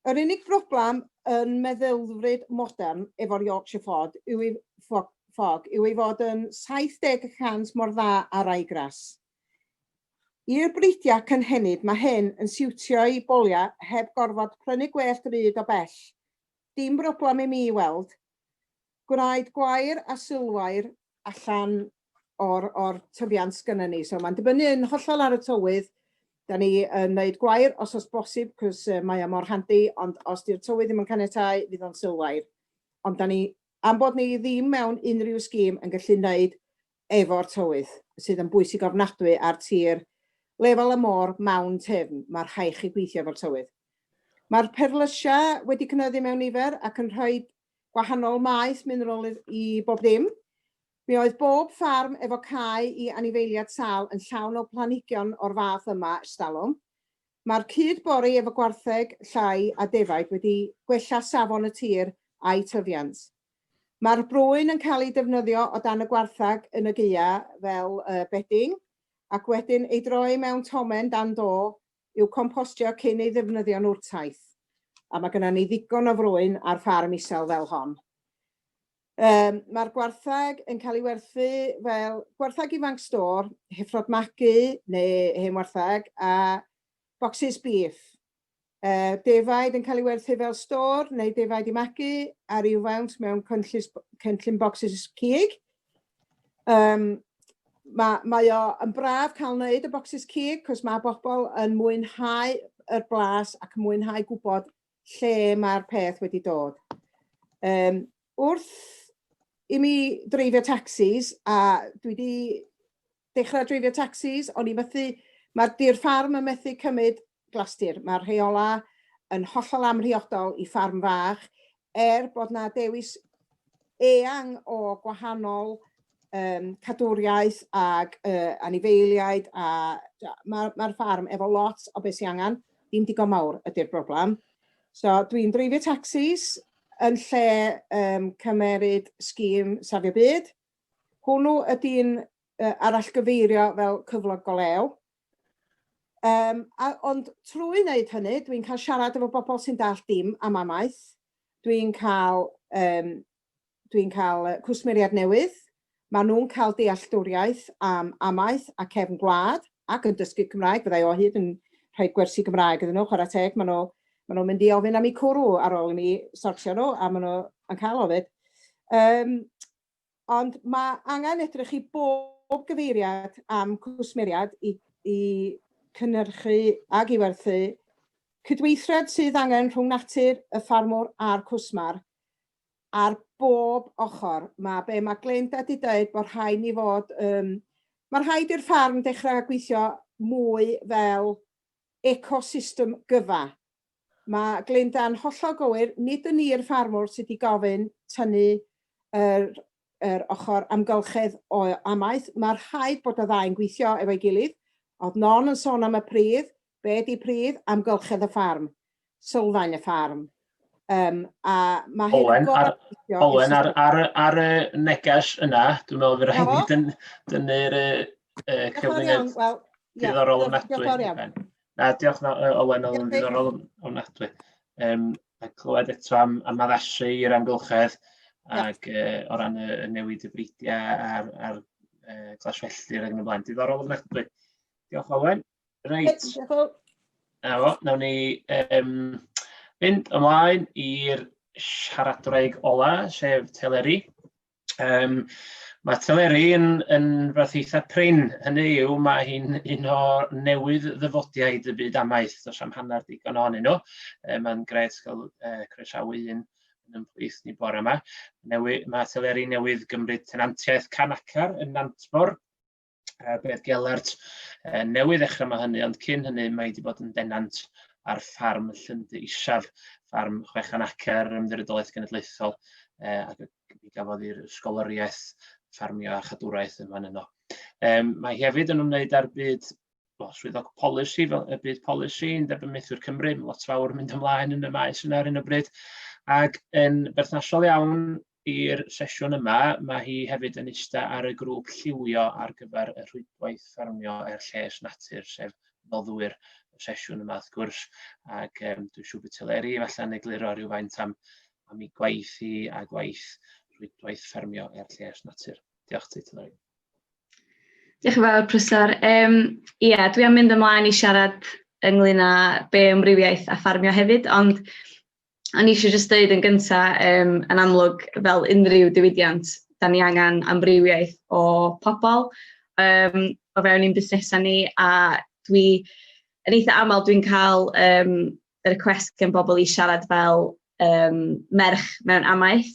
Yr unig broblem yn meddylfryd modern efo'r Yorkshire Fog yw ei, fog, fog, yw ei fod yn 70 y cant mor dda â ryegrass. I'r breidiau cynhenid mae hyn yn siwtio'i boliau heb gorfod prynu gwellt ryd o bell. Dim broblem i mi i weld. Gwnaed gwair a silwair allan o'r, or tyfiant sgynnon ni. So mae'n dibynnu yn hollol ar y tywydd. Da ni yn wneud gwair os oes bosib, cos uh, mae o mor handi, ond os di'r tywydd ddim yn caniatáu, fydd o'n silwair. Ond da ni, am bod ni ddim mewn unrhyw sgîm yn gallu wneud efo'r tywydd, sydd yn bwysig ofnadwy ar tir lefel y môr mawn tyfn, mae rhaid chi gweithio efo'r tywydd. Mae'r perlysiau wedi cynyddu mewn nifer ac yn rhoi gwahanol maeth mineral i bob ddim. Mi oedd bob ffarm efo cae i anifeiliaid sâl yn llawn o planhigion o'r fath yma ers talwm. Mae'r cyd-bori efo gwartheg, llai a defaid wedi gwella safon y tir a'i tyfiant. Mae'r brwyn yn cael ei defnyddio o dan y gwartheg yn y gaea fel bedding ac wedyn ei droi mewn tomen dan do i'w compostio cyn ei ddefnyddio'n wrtaith. A mae gennym ni ddigon o frwyn ar ffarm isel fel hon. Um, Mae'r gwartheg yn cael ei werthu fel gwartheg ifanc stôr, heffrod magu neu hen wartheg a bocsys beef. Uh, defaid yn cael ei werthu fel stôr neu defaid i magu a rhywfaint mewn cynllun, cynllun bocsys cig. Um, mae, mae o yn braf cael wneud y bocsys cig, cos mae bobl yn mwynhau yr blas ac yn mwynhau gwybod lle mae'r peth wedi dod. Um, wrth i mi dreifio taxis, a dwi wedi dechrau dreifio tacsis, o'n i methu, mae'r dir ffarm yn methu cymryd glastir. Mae'r rheola yn hollol amhriodol i ffarm fach, er bod na dewis eang o gwahanol um, cadwriaeth ag uh, anifeiliaid a mae'r ma ffarm efo lot o beth sy'n angen, ddim digon mawr ydy'r broblem. So dwi'n dreifio tacsis yn lle um, cymeryd sgîm Safio Byd. Hwnnw ydy'n arallgyfeirio fel cyflog go lew. Um, a, ond trwy wneud hynny, dwi'n cael siarad efo bobl sy'n dallt dim am amaeth. Dwi'n cael, um, dwi'n cael cwsmeriaid newydd. Maen nhw'n cael dealltwriaeth am amaeth a cefn gwlad ac yn dysgu Cymraeg. Byddai o hyd yn rhoi gwersi Cymraeg iddyn nhw, chwarae teg. Maen nhw, maen nhw'n mynd i ofyn am eu cwrw ar ôl i mi sortio nhw, a maen nhw yn cael ofyd. Um, Ond mae angen edrych i bob gyfeiriad am cwsmeriad i, i cynhyrchu ag i werthu cydweithred sydd angen rhwng natur, y ffarmwr a'r cwsmer ar bob ochr. Mae be mae Glenda di dweud bod rhaid ni fod, um, mae rhaid i'r ffarm dechrau gweithio mwy fel ecosystem gyfa. Mae Glenda'n hollol gywir, nid y ni'r ffarmwr sydd wedi gofyn tynnu yr, yr ochr amgylchedd o amaeth. Mae rhaid bod y ddau'n gweithio efo'i gilydd. Oedd Non yn sôn am y pridd. Be ydi pridd? Amgylchedd y ffarm. Sylfaen y ffarm. Um, a mae hyn
Owen, ar, Owen, ar, ar, ar y neges yna, dwi'n meddwl fydd rhaid ni dyn, dynnu'r uh, cyflwyniad well, diddorol ofnadwy. Na, diolch na, Owen, oedd yn ddiddorol ofnadwy. Um, a clywed eto am, am addasu i'r amgylchedd ac uh, o ran y, y newid y breidiau a'r, ar uh, glaswelltir ac yn y blaen. Diddorol ofnadwy. Diolch, Owen. Reit. Na fo, nawn ni um, fynd ymlaen i'r siaradwraig ola, sef Teleri. Um, mae Teleri yn, yn fath eitha prin, hynny yw mae hi'n un o newydd ddyfodiaid y byd amaeth, does am hanner digon ohonyn nhw. Um, mae'n gret cael uh, croesawu un yn ymplith ni bore yma. Newy, mae Teleri newydd gymryd tenantiaeth Canacar yn Nantmor, Beth Gellert newydd ddechrau mae hynny, ond cyn hynny mae wedi bod yn denant ar ffarm Llyndy Isaf, ffarm 600 acer yr Ymddiriedolaeth Genedlaethol, ac mi gafodd hi'r ysgoloriaeth ffarmio a chadwraeth yn fan yno. Um, mae hi hefyd yn ymwneud â'r byd well, swyddog polisi, fel y byd polisi, Undeb Amaethwyr Cymru, mae lot fawr yn mynd ymlaen yn y maes yna ar hyn o bryd, ac yn berthnasol iawn i'r sesiwn yma, mae hi hefyd yn eistedd ar y grŵp lliwio ar gyfer y rhwydwaith ffarmio er lles natur, sef noddwyr y sesiwn yma wrth gwrs, ac um, dwi'n siŵr bod Teleri falle'n egluro rhywfaint am, am ei gwaith hi a gwaith rhwydwaith ffermio er lles natur. Diolch ti, Teleri.
Diolch yn fawr, Prysor. Um, ie, yeah, dwi am mynd ymlaen i siarad ynglyn â be amrywiaeth a ffarmio hefyd, ond O'n i eisiau jyst deud yn gynta, um, yn amlwg, fel unrhyw diwydiant, da ni angen amrywiaeth o pobl um, o fewn ein busnesau ni, a dwi, yn eitha aml dwi'n cael um, y request gen bobl i siarad fel um, merch mewn amaeth,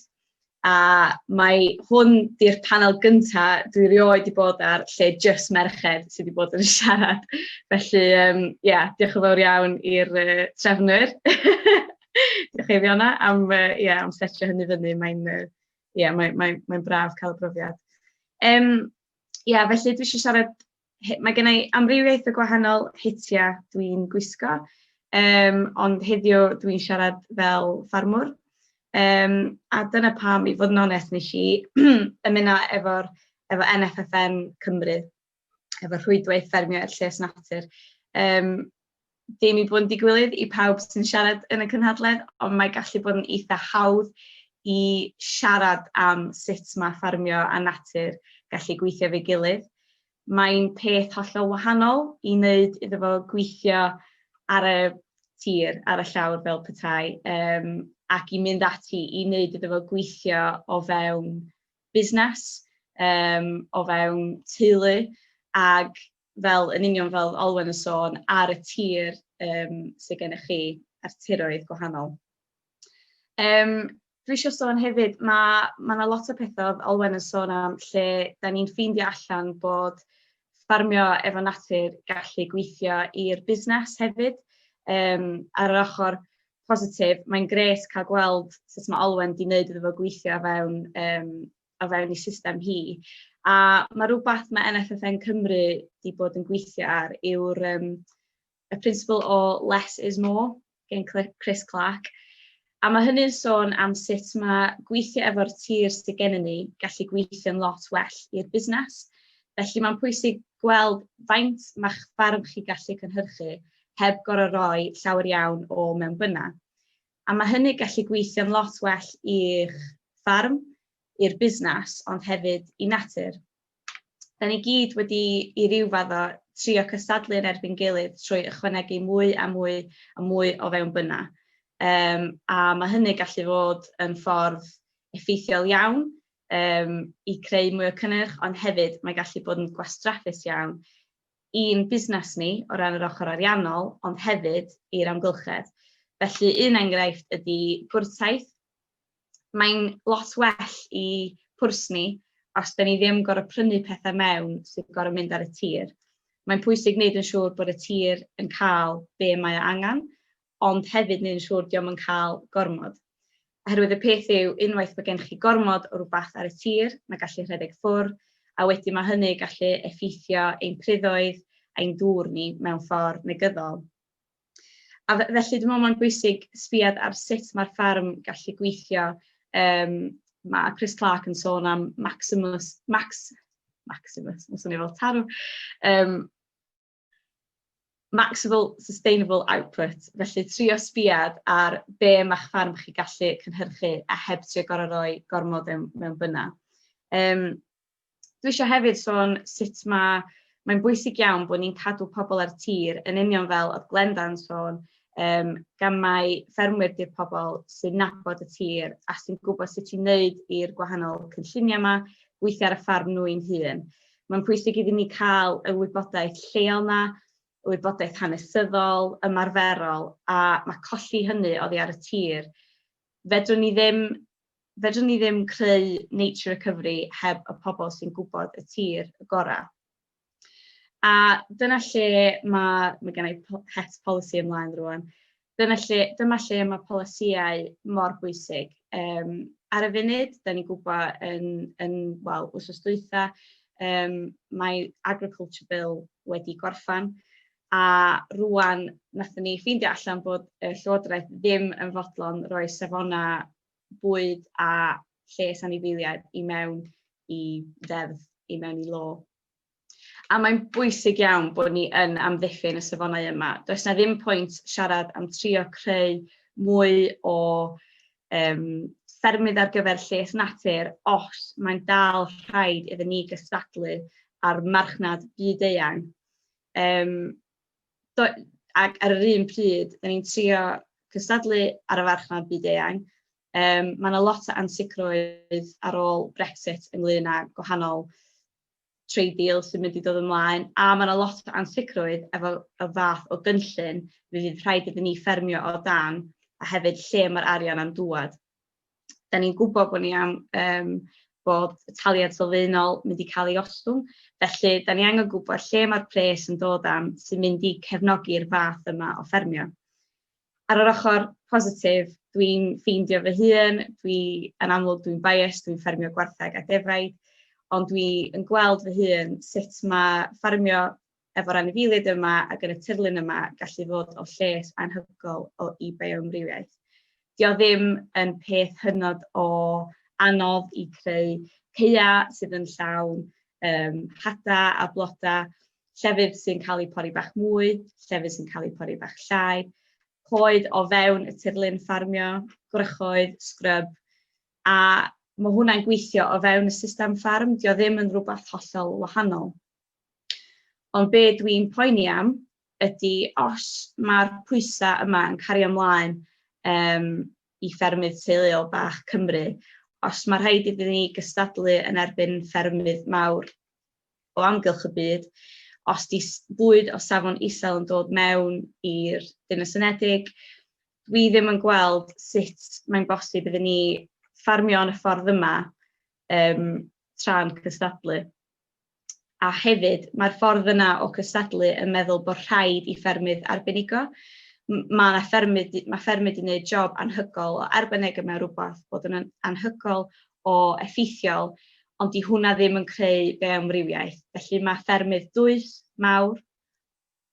A mae hwn 'di'r panel gynta dwi rioed 'di bod ar lle jyst merched sydd 'di bod yn siarad. Felly yym ie, diolch yn fawr iawn i'r yy trefnwyr. Diolch Eifiona am yy ie am setio hynny fyny. Mae'n yy ie mae mae mae'n braf cael y brofiad. Yym ie, felly dwi isio siarad mae gen i amrywiaeth o gwahanol hetiau dwi'n gwisgo, um, ond heddiw dwi'n siarad fel ffarmwr. Um, a dyna pam, i fod yn onest, nes i ymuno efo'r efo NFFN Cymru, efo'r rhwydwaith ffermio er lles natur. Um, ddim i bod yn digwydd i pawb sy'n siarad yn y cynhadledd, ond mae gallu bod yn eitha hawdd i siarad am sut mae ffarmio a natur gallu gweithio efo'i gilydd. Mae'n peth hollol wahanol i wneud iddo fo gweithio ar y tir, ar y llawr fel petai, um, ac i mynd ati i wneud iddo fo gweithio o fewn busnes, um, o fewn teulu, ac fel yn union fel Olwen yn sôn, ar y tir um, sydd gennych chi, a'r tiroedd gwahanol. Um, dwi eisiau sôn hefyd, mae ma 'na lot o pethau oedd Olwen yn sôn am lle da ni'n ffeindio allan bod ffarmio efo natur gallu gweithio i'r busnes hefyd. Um, ar yr ochr positif, mae'n gres cael gweld sut mae Olwen wedi wneud iddo fo gweithio fewn, um, o fewn ei system hi. A mae rhywbeth mae NFFN Cymru wedi bod yn gweithio ar yw'r um, y principle o less is more gen Chris Clark. A mae hynny'n sôn am sut mae gweithio efo'r tir sydd gennym ni gallu gweithio'n lot well i'r busnes. Felly mae'n pwysig gweld faint mae'ch ffarm chi gallu cynhyrchu heb gorfod rhoi llawer iawn o mewnbynnau. A mae hynny gallu gweithio'n lot well i'ch ffarm, i'r busnes, ond hefyd i natur. Da ni gyd wedi i ryw fath o trio cystadlu yn erbyn gilydd trwy ychwanegu mwy a mwy a mwy o fewnbynnau. A mae hynny gallu fod yn ffordd effeithiol iawn i creu mwy o cynnyrch, ond hefyd mae gallu bod yn gwastraffus iawn i'n busnes ni o ran yr ochr ariannol, ond hefyd i'r amgylchedd. Felly un enghraifft ydy gwrtaith. Mae'n lot well i pwrs ni os da ni ddim gorfod prynu pethau mewn sydd gorfod mynd ar y tir. Mae'n pwysig wneud yn siŵr bod y tir yn cael be mae o angen, ond hefyd wneud yn siŵr dio'm yn cael gormod. Oherwydd y peth yw, unwaith mae gennych chi gormod o rywbeth ar y tir, mae gallu rhedeg ffwr, a wedyn mae hynny gallu effeithio ein priddoedd a'n dŵr ni mewn ffordd negyddol. A felly dwi'n meddwl mae'n bwysig sbiad ar sut mae'r ffarm gallu gweithio. Mae Chris Clark yn sôn am Maximus, Max, Maximus, mae'n swnio fel tarw. Maximal Sustainable Output, felly trio sbiad ar be mae'ch ffarm chi gallu cynhyrchu a heb trio gorfod rhoi gormod mewn bynna. Dwi eisiau hefyd sôn sut mae'n bwysig iawn bod ni'n cadw pobl ar tir, yn union fel oedd Glenda'n sôn, gan mai ffermwyr di'r pobl sy'n nabod y tir a sy'n gwybod sut i wneud i'r gwahanol cynlluniau yma, gweithio ar y ffarm nhw ein hun. Mae'n pwysig iddyn ni cael y wybodaeth lleol na, y wybodaeth hanesyddol, ymarferol, a mae colli hynny oddi ar y tir. Fedrwn ni ddim fedrwn ni ddim creu nature recovery heb y pobl sy'n gwybod y tir y gorau. A dyna lle mae gen i het policy ymlaen rwan. Dyma lle mae polisïau mor bwysig. Ar y funud, da ni'n gwybod yn wel, wythnos dwytha, mae Agriculture Bill wedi gorffan, a rwan nathon ni ffeindio allan bod y Llywodraeth ddim yn fodlon rhoi safonau bwyd a lles anifeiliaid i mewn i ddeddf, i mewn i law. A mae'n bwysig iawn bod ni yn amddiffyn y safonau yma. Does na ddim pwynt siarad am trio creu mwy o ffermydd ar gyfer lles natur os mae'n dal rhaid iddyn ni gystadlu ar marchnad byd-eang. Ac ar yr un pryd, da ni'n trio cystadlu ar y farchnad byd-eang. Mae yna lot o ansicrwydd ar ôl Brexit ynglyn â gwahanol trade deals sy'n mynd i ddod ymlaen, a mae yna lot o ansicrwydd efo y fath o gynllun fydd rhaid iddyn ni ffermio o dan, a hefyd lle mae'r arian am dŵad. Da ni'n gwybod bod ni am bod y taliad sylfaenol mynd i cael ei ostwng, felly da ni angen gwybod lle mae'r pres yn dod am sy'n mynd i cefnogi'r fath yma o ffermio. Ar yr ochr positif, dwi'n ffeindio fy hun, dwi yn amlwg dwi'n biased, dwi'n ffermio gwartheg a defaid, ond dwi yn gweld fy hun sut mae ffermio efo'r anifeiliaid yma ac yn y tirlun yma gallu fod o lles anhygoel i bioamrywiaeth. Dio ddim yn peth hynod o anodd i creu caeau sydd yn llawn hada a bloda, llefydd sy'n cael eu pori bach mwy, llefydd sy'n cael eu pori bach llai, coed o fewn y tirlun ffarmio, gwrychoedd, sgrub, a mae hwnna'n gweithio o fewn y system ffarm, dio ddim yn rhywbeth hollol wahanol. Ond be dwi'n poeni am ydy os mae'r pwysau yma yn cario ymlaen i ffermydd teuluol bach Cymru, os mae rhaid iddyn ni gystadlu yn erbyn ffermydd mawr o amgylch y byd, os di bwyd o safon isel yn dod mewn i'r Deyrnas Unedig, dwi ddim yn gweld sut mae'n bosib iddyn ni ffarmio yn y ffordd yma tra'n cystadlu. A hefyd, mae'r ffordd yna o cystadlu yn meddwl bod rhaid i ffermydd arbenigo. Mae 'na ffermydd, mae ffermydd wedi gwneud job anhygoel o arbenigedd mewn rhywbeth, bod yn anhygoel o effeithiol, ond di hwnna ddim yn creu bioamrywiaeth. Felly mae ffermydd dwys, mawr,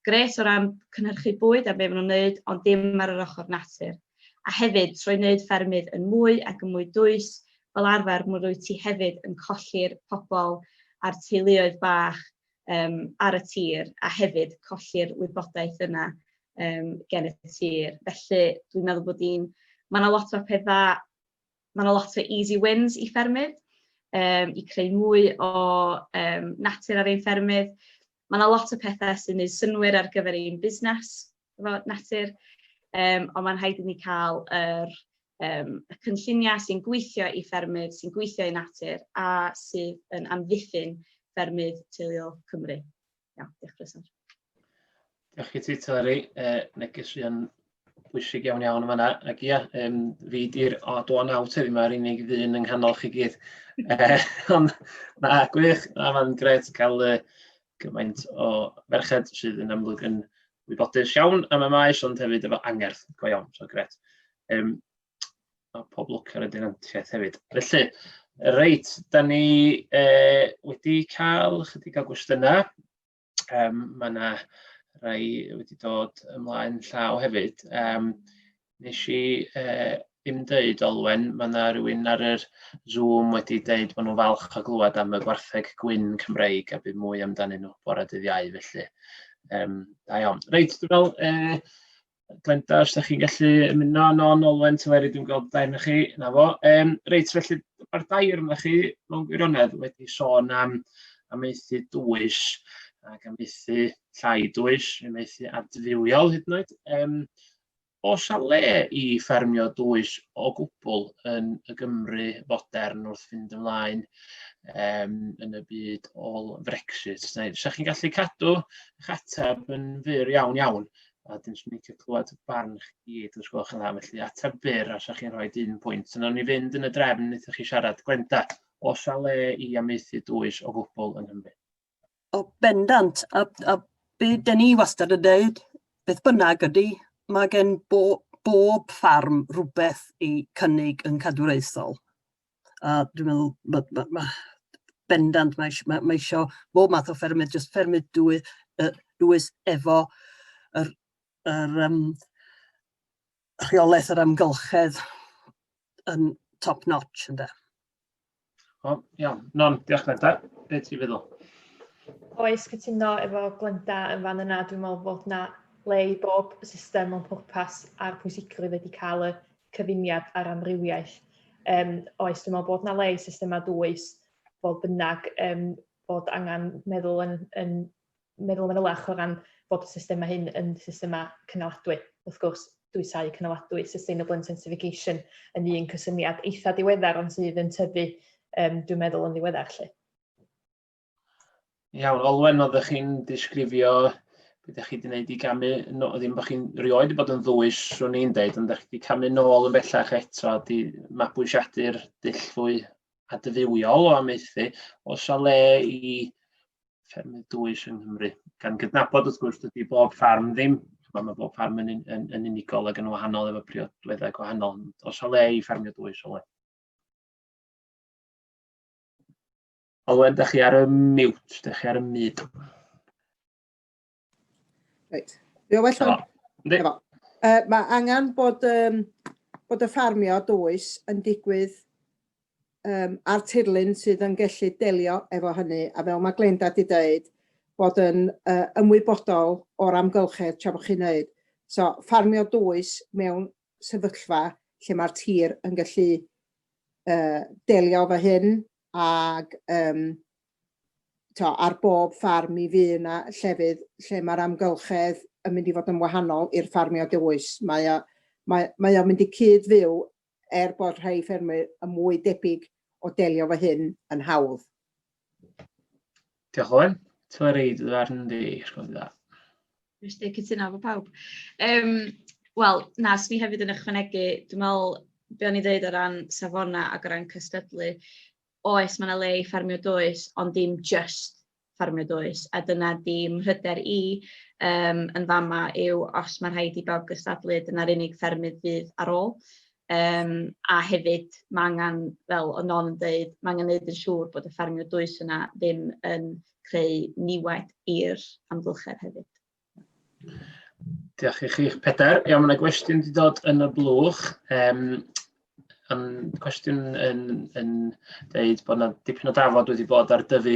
grêt o ran cynhyrchu bwyd a be maen nhw'n wneud, ond dim ar yr ochr natur. A hefyd, trwy wneud ffermydd yn mwy ac yn mwy dwys, fel arfer, mi rwyt ti hefyd yn colli'r pobl a'r teuluoedd bach um, ar y tir a hefyd colli'r wybodaeth yna um, gen y tir. Felly dwi'n meddwl bod hi'n... Mae yna lot o pethau, mae yna lot o easy wins i ffermydd, um, i creu mwy o um, natur ar ein ffermydd. Mae yna lot o pethau sy'n gwneud synnwyr ar gyfer ein busnes efo natur, um, ond mae'n rhaid i ni cael yr, um, y cynlluniau sy'n gweithio i ffermydd, sy'n gweithio i natur a sydd yn amddiffyn ffermydd teuluol Cymru. Iawn, diolch Prysor.
Diolch i ti, Teleri. Neges sy'n bwysig iawn iawn yma. Ac ia, fi di'r odd one out heddiw, mae'r unig ddyn yng nghanol chi gyd. Ond na, gwych, na, mae'n gret cael gymaint o ferched sydd yn amlwg yn wybodus iawn am y maes, ond hefyd efo angerdd go iawn, so gret. A pob lwc ar y denantiaeth hefyd. Felly, reit, da ni wedi cael chydig o gwestiynau. Mae yna rai wedi dod ymlaen llaw hefyd. Nes i ddim deud, Olwen, mae yna rhywun ar yr Zoom wedi deud bod nhw'n falch o glywed am y gwartheg gwyn Cymreig a bydd mwy amdanyn nhw bore dydd Iau, felly. Da iawn. Reit, dwi'n meddwl, Glenda, os ydych chi'n gallu ymuno, Non, Olwen, Teleri, dwi'n gweld dair na chi, na fo. Reit, felly, mae'r dair yna chi, mewn gwirionedd, wedi sôn am amaethu dwys ac amaethu llai dwys, amaethu adfywiol hyd yn oed. Oes 'na le i ffermio dwys o gwbl yn y Gymru fodern wrth fynd ymlaen yn y byd ôl-Brexit? Neu 'sa chi'n gallu cadw eich ateb yn fyr iawn iawn, a wedyn 'swn i'n licio clywed barn chi gyd os gwelwch yn dda. Felly ateb byr, os 'sa chi'n rhoi un pwynt. Wnawn ni fynd yn y drefn wnaethoch chi siarad. Glenda, oes 'na le i amaethu dwys o gwbl yng Nghymru?
O, bendant. A be dan ni wastad yn deud, beth bynnag ydy, mae gen bob ffarm rhywbeth i cynnig yn cadwraethol. A dwi'n meddwl, ma bendant, mae isio bob math o ffermydd, jyst ffermydd dwys efo yr rheolaeth yr amgylchedd yn top notch, ynde.
O, iawn. Non, diolch Glenda. Be ti'n feddwl?
Oes, cytuno efo Glenda yn fan yna. Dwi'n meddwl bod na le i bob system mewn pwrpas a'r pwysigrwydd ydy cael y cyfuniad a'r amrywiaeth. Oes, dwi'n meddwl bod na le i systemau dwys, fodd bynnag um, bod angen meddwl yn, yn meddwl yn fanylach o ran bod y systemau hyn yn systemau cynaladwy. Wrth gwrs, dwysáu cynaladwy, sustainable intensification, yn un cysyniad eitha diweddar ond sydd yn tyfu, dwi'n meddwl, yn ddiweddar 'lly.
Iawn, Olwen, oeddech chi'n disgrifio beth ydych chi wedi gwneud i gamu, no, ddim bod chi'n rioed wedi bod yn ddwys, swn i'n deud, ond ydych chi wedi camu nôl yn bellach eto, a di mabwysiadu'r dull fwy adfywiol o amaethu. Oes 'na le i ffermydd dwys yng Nghymru? Gan gydnabod, wrth gwrs, dydy bob ffarm ddim, mae bob ffarm yn unigol ac yn wahanol efo priodweddau gwahanol. Oes 'na le i ffermio dwys, Olwen? Olwen, da chi ar y mute, da chi ar y mud.
Reit. Dwi'n well o'n?
Yndi.
Mae angen bod y ffarmio dwys yn digwydd ar tirlun sydd yn gallu delio efo hynny, a fel mae Glenda di dweud, bod yn ymwybodol o'r amgylchedd tra bod chi'n neud. So, ffarmio dwys mewn sefyllfa lle mae'r tir yn gallu delio efo hyn, ag to, ar bob ffarm mi fydd yna llefydd lle mae'r amgylchedd yn mynd i fod yn wahanol i'r ffarmio dwys. Mae o'n mynd i cyd-fyw er bod rhai ffermwyr yn mwy debyg o delio efo hyn yn hawdd.
Diolch, Owen. Teleri, dy farn di, os gwelwch yn dda.
Jyst deud cytuno efo pawb. Wel, na, swn i hefyd yn ychwanegu, dwi'n meddwl, be o'n i ddeud o ran safonau ac o ran cystadlu, oes, mae yna le i ffermio dwys, ond dim jyst ffermio dwys, a dyna di mhryder i yn fama yw os mae rhaid i bawb gystadlu, dyna'r unig ffermydd fydd ar ôl. A hefyd mae angen, fel o Non yn dweud, mae angen gwneud yn siŵr bod y ffermio dwys yna ddim yn creu niwed i'r amgylchedd hefyd.
Diolch i chi'ch pedair. Iawn, mae yna gwestiwn wedi dod yn y blwch. Yn cwestiwn yn, yn dweud bod yna dipyn o drafod wedi bod ar dyfu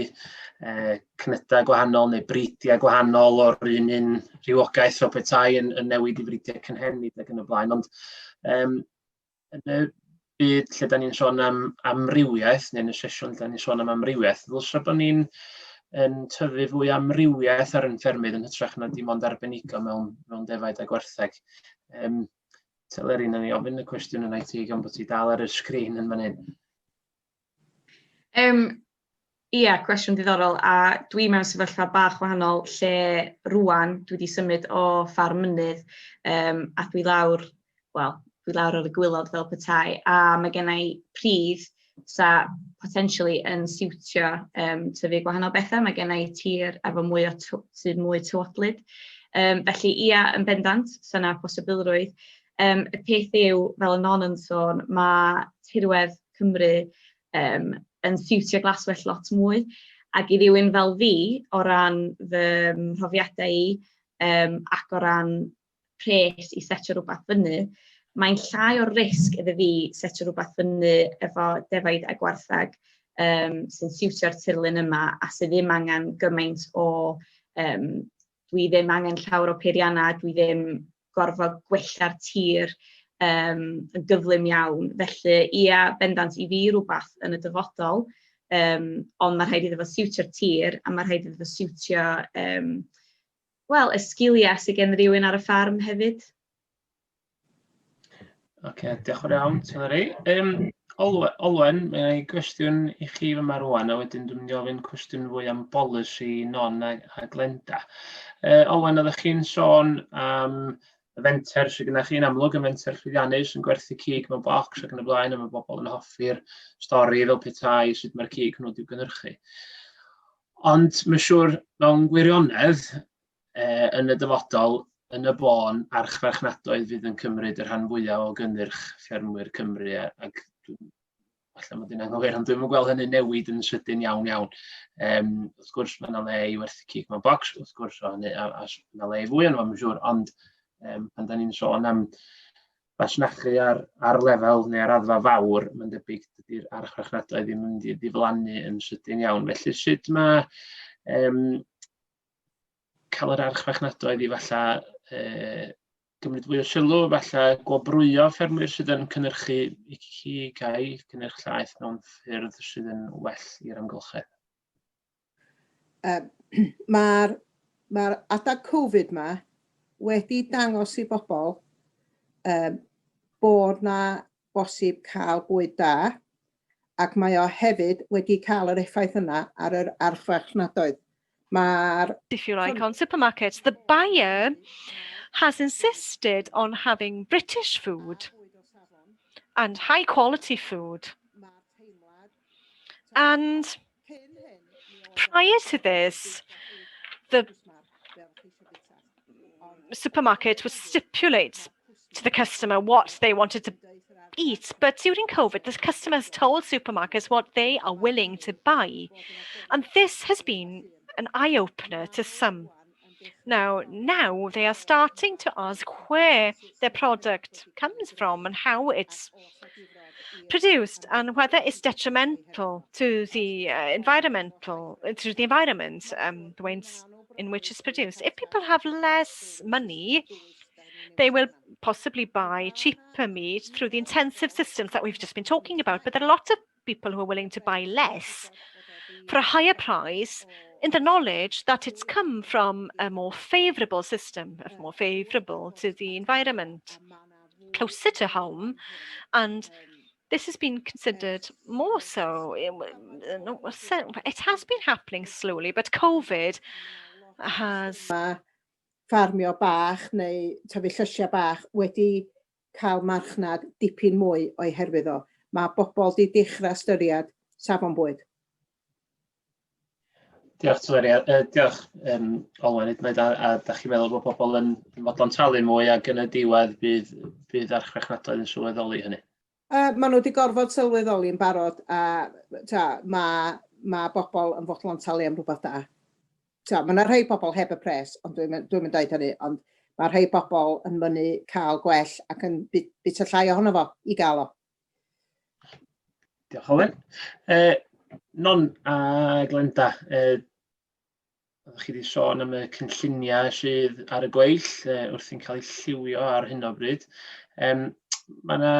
cnydau gwahanol neu bridiau gwahanol o'r un un rhywogaeth fel petai yn, yn newid i fridiau cynhenid ac yn y blaen. Ond yn y byd lle da ni'n sôn am amrywiaeth, neu yn y sesiwn lle da ni'n sôn am amrywiaeth, ddylsa bod ni'n yn tyfu fwy amrywiaeth ar yn ffermydd yn hytrach na dim ond arbenigo mewn, mewn defaid a gwartheg. Teleri, na ni ofyn y cwestiwn yna i ti gan bod ti dal ar y sgrin yn fan hyn.
Ia, cwestiwn diddorol, a dwi mewn sefyllfa bach wahanol lle rŵan dwi wedi symud o ffarm mynydd a dwi lawr, wel, dwi lawr ar y gwaelod fel petai, a mae gen i pridd sa potentially yn siwtio tyfu gwahanol bethau. Mae gen i tir efo mwy o sydd mwy tywodlyd. Felly ia, yn bendant, sa 'na posibilrwydd. Y peth yw, fel y Non yn sôn, mae tirwedd Cymru yn siwtio glaswellt lot mwy. Ac i rywun fel fi, o ran fy mhrofiadau i ac o ran pres i setio rhywbeth fyny, mae'n llai o risg iddo fi setio rhywbeth fyny efo defaid a gwartheg sy'n siwtio'r tirlun yma a sydd ddim angen gymaint o, dwi ddim angen llawer o peiriannau, dwi ddim gorfod gwella'r tir yn gyflym iawn. Felly, ia, bendant i fi rhywbeth yn y dyfodol, ond mae rhaid iddo fo siwtio'r tir a mae rhaid iddo fo siwtio, wel, y sgiliau sydd gen rhywun ar y ffarm hefyd.
Oce, okay, diolch yn iawn, Teleri. Olwen, mae i gwestiwn i chi fyma rwan, a wedyn dwi'n mynd i ofyn cwestiwn fwy am bolisi Non a, a Glenda. Olwen, oeddech chi'n sôn am y fenter sydd gennych chi'n amlwg yn fenter llwyddiannus yn gwerthu cig mewn bocs ac yn y blaen, a mae bobl yn hoffi'r stori fel petai sut mae'r cig hwnnw wedi'w gynhyrchu. Ond mae'n siŵr mewn gwirionedd, yn y dyfodol, yn y bôn, archfarchnadoedd fydd yn cymryd y rhan fwyaf o gynnyrch ffermwyr Cymru, ac falle mod i'n anghywir, ond dwi'm yn gweld hynny'n newid yn sydyn iawn iawn. Wrth gwrs, mae yna le i werthu cig mewn bocs, wrth gwrs, o hynny, a mae yna le i fwy yno, mae'n siŵr, ond pan da ni'n sôn am fasnachu ar, ar lefel neu ar raddfa fawr, mae'n debyg dydy'r archfarchnadoedd ddim yn mynd i ddiflannu yn sydyn iawn. Felly sut mae cael yr archfarchnadoedd i falle gymryd fwy o sylw, falle gwobrwyo ffermwyr sydd yn cynhyrchu eu cig a'u cynnyrch llaeth mewn ffyrdd sydd yn well i'r amgylchedd?
Mae'r mae adag Covid ma wedi dangos i bobl bod na bosib cael bwyd da, ac mae o hefyd wedi cael yr effaith yna ar yr archfarchnadoedd. Mae'r
If you like, on supermarkets. The buyer has insisted on having British food and high quality food. And prior to this, the supermarket would stipulate to the customer what they wanted to eat. But during COVID, the customers told supermarkets what they are willing to buy. And this has been an eye-opener to some. Now they are starting to ask where their product comes from and how it's produced and whether it's detrimental to the environmental, to the environment, the way in which it's produced. If people have less money, they will possibly buy cheaper meat through the intensive systems that we've just been talking about. But there are a lot of people who are willing to buy less for a higher price in the knowledge that it's come from a more favorable system, more favorable to the environment, closer to home. And this has been considered more so. It has been happening slowly, but COVID has
Mae ffarmio bach neu tyfu llysiau bach wedi cael marchnad dipyn mwy o'i herwydd o. Mae bobl di dechrau ystyried safon bwyd.
Diolch, Teleri. Diolch, Olwen, hyd yn oed, a da chi'n meddwl bod pobl yn fodlon talu mwy ac yn y diwedd bydd archfarchnadoedd yn sylweddoli hynny?
Maen nhw wedi gorfod sylweddoli yn barod a ta, mae bobl yn fodlon talu am rhywbeth da. Ta, mae yna rhai bobl heb y pres, ond dwi'n dwi dweud hynny, ond mae rhai bobl yn mynnu cael gwell ac yn bwyta llai ohono fo i gael o.
Diolch Owen. Non a Glenda, oeddech chi wedi sôn am y cynlluniau sydd ar y gweill wrthi'n cael eu lliwio ar hyn o bryd. Mae yna,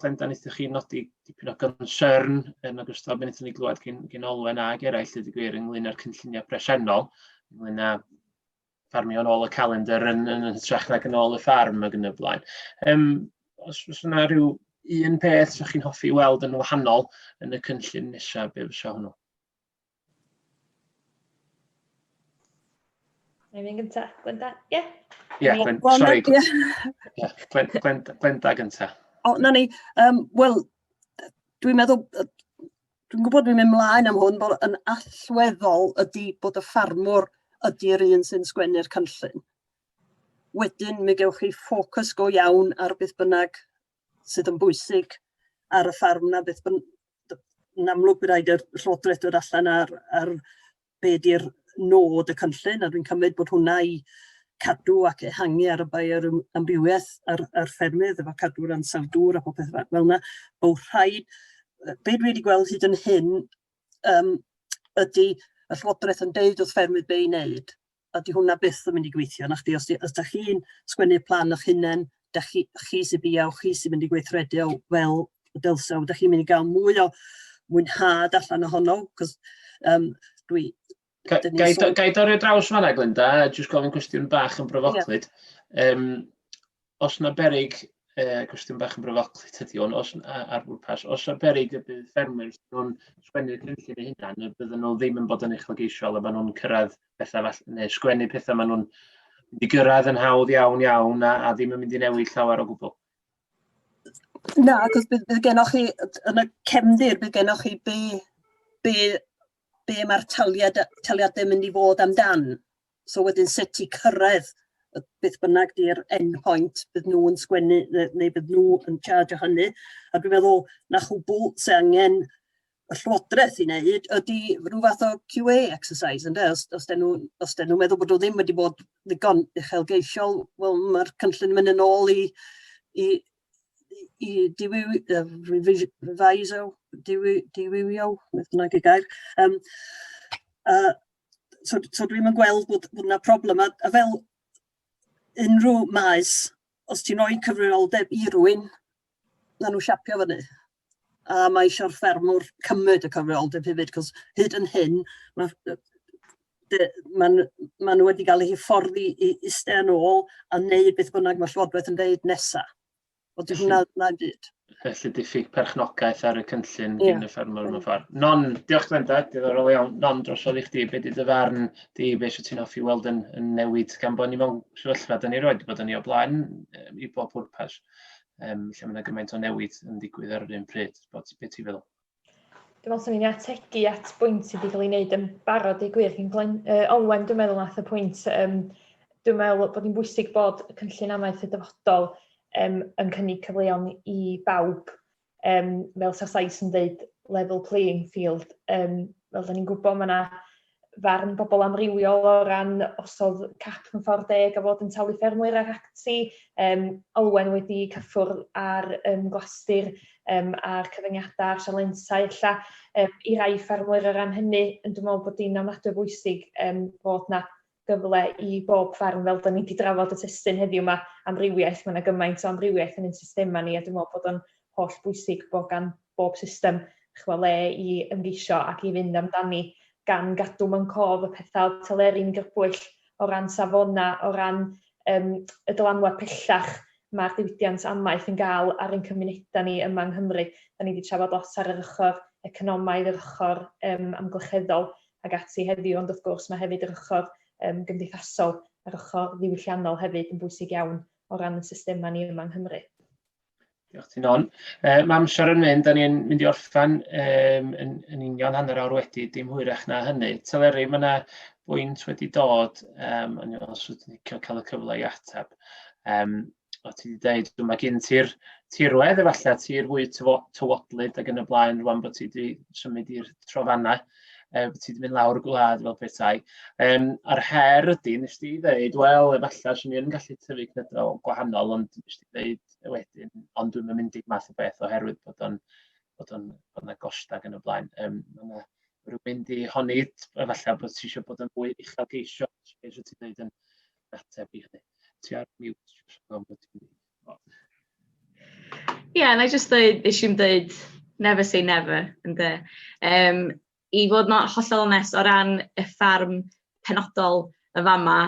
Glenda, wnaethoch chi nodi dipyn o concern yn ogystal â beth wnaethon ni glywed gyn Olwen ag eraill, dweud y gwir, ynglyn â'r cynlluniau presennol, ynglyn â ffarmio yn ôl y calendr yn hytrach nag yn ôl y ffarm ac yn y blaen. Os yna rhyw un peth 'sa chi'n hoffi weld yn wahanol yn y cynllun nesaf, be fysa hwnnw?
Na i fynd gynta, Glenda? Ie? Yeah.
Ie, yeah, Gwen, sorry. Yeah. Glenda, Glenda gynta.
O, na ni. Wel, dwi'n meddwl, dwi'n gwybod dwi'n mynd mlaen am hwn, bod yn allweddol ydy bod y ffarmwr ydy'r un sy'n sgwennu'r cynllun. Wedyn mi gewch chi ffocws go iawn ar beth bynnag sydd yn bwysig ar y ffarm na beth byn-, yn amlwg bydd rhaid i'r Llywodraeth dod allan ar be di'r nod y cynllun, a dwi'n cymryd bod hwnna i cadw ac ehangu ar y bioamrywiaeth ar ffermydd, efo cadw'r ansawdd dŵr a popeth fel yna. Bod rhaid, be dwi wedi gweld hyd yn hyn ydy y Llywodraeth yn deud wrth ffermydd be i wneud, a di hwnna byth yn mynd i gweithio. Na chdi, os da chi'n sgwennu plan eich hunain, da chi sy'n biau, chi sy'n mynd i gweithredu o fel y dylsa, da chi'n mynd i gael mwy o mwynhad allan ohono, cos dwi...
Ga i dorri draws fan'na, Glenda, a jyst gofyn cwestiwn bach yn brofoclyd. Yeah. Os na berig, cwestiwn bach yn brofoclyd ydy hwn, os, ar bwrpas, os na berig y bydd ffermwyr nhw'n sgwennu'r cynllun eu hunain, y bydden nhw ddim yn bod yn uchelgeisiol a maen nhw'n cyrraedd pethau fall, neu sgwennu pethau maen nhw'n mynd i gyrraedd yn hawdd iawn iawn a ddim yn mynd i newid llawer o gwbl.
Na, achos bydd gennoch chi, yn y cefndir, bydd gennoch chi be mae'r taliadau mynd i fod amdan. So wedyn sut i cyrraedd beth bynnag di'r end point, bydd nhw yn sgwennu neu bydd nhw yn charge o hynny. A dwi'n meddwl na chwbl sy'n angen y Llywodraeth i wneud ydy rhyw fath o QA exercise, ynde? Os dyn nhw'n meddwl bod nhw ddim wedi bod ddigon uchelgeisiol, wel, mae'r cynllun yn mynd yn ôl i reviso, diwywio, beth bynnag y gair. So dwi'n yn gweld bod yna problem. A fel unrhyw maes, os ti'n rhoi cyfrifoldeb i rywun, na nhw siapio fyny. A mae eisiau'r ffermwr cymryd y cyfrifoldeb hefyd, cos hyd yn hyn, ma nhw wedi cael eu hyfforddi i eistedd yn ôl a wneud beth bynnag mae Llywodraeth yn dweud nesa. Ond di hwnna na'n byd.
Felly diffyg perchnogaeth ar y cynllun gyn y ffermwr mewn ffordd. Non, diolch Glenda, diddorol iawn. Non, drosodd i chdi, be di dy farn di, be sydd ti'n hoffi weld yn newid, gan bod ni mewn sefyllfa, da ni roed bod ni o blaen i bob pwrpas, lle mae yna gymaint o newid yn digwydd ar yr un pryd. Bod, be ti'n feddwl?
Dwi'n meddwl swn i'n ategu at bwynt sydd wedi cael ei wneud yn barod i gwir. Gyn Glen, Olwen, dwi'n meddwl nath y pwynt. Dwi'n meddwl bod hi'n bwysig bod y cynllun amaeth y dyfodol yn cynnig cyfleon i bawb. Fel sa Sais yn dweud, level playing field. Fel da ni'n gwybod, mae yna farn bobl amrywiol o ran os oedd cap yn ffordd deg a fod yn talu ffermwyr ac ati. Olwen wedi cyffwrdd ar Glastir a'r cyfyngiadau a'r sialensau ella i rai ffermwyr o ran hynny, ond dwi'n meddwl bod hi'n ofnadwy o bwysig bod 'na gyfle i bob fferm, fel da ni wedi drafod y testun heddiw yma, amrywiaeth, mae yna gymaint o amrywiaeth yn ein systemau ni, a dwi'n meddwl bod o'n holl bwysig bod gan bob system chwa le i ymgeisio ac i fynd amdani, gan gadw mewn cof y pethau oedd Teleri'n grybwyll o ran safonau, o ran y dylanwad pellach mae'r diwydiant amaeth yn gael ar ein cymunedau ni yma yng Nghymru. Da ni wedi trafod lot ar yr ochr economaidd, yr ochr amgylcheddol ac ati heddiw, ond wrth gwrs mae hefyd yr ochr gymdeithasol a'r ochr ddiwylliannol hefyd yn bwysig iawn o ran y systemau ni yma yng Nghymru.
Diolch ti Non. Mae amser yn mynd, da ni'n mynd i orffen yn union hanner awr wedi, dim hwyrach na hynny. Teleri, mae yna bwynt wedi dod, o'n i'n meddwl os wyt ti'n licio cael y cyfle i ateb. O ti wedi dweud, mae gen ti'r tirwedd efallai, tir fwy tywodlyd ac yn y blaen, rwan bod ti wedi symud i'r trofannau. Ti wedi mynd lawr y gwlad fel petai. A'r her ydy, nes ti ddeud, wel, efallai swn i yn gallu tyfu cnydau gwahanol, ond nes ti ddeud wedyn, ond dwi'n mynd i'r math o beth oherwydd bod o'n bod o'n bod 'na gostau ac yn y blaen. Ma' 'na rywun 'di honni efallai bod ti eisiau bod yn fwy uchelgeisiol, beth wyt ti'n dweud yn ateb i hynny? Ti ar mute, jyst rhag ofn bod ti'n...
Ie, yeah, na i jyst dweud, nes i'm dweud never say never, ynde. I fod yn hollol onest, o ran y ffarm penodol y fama,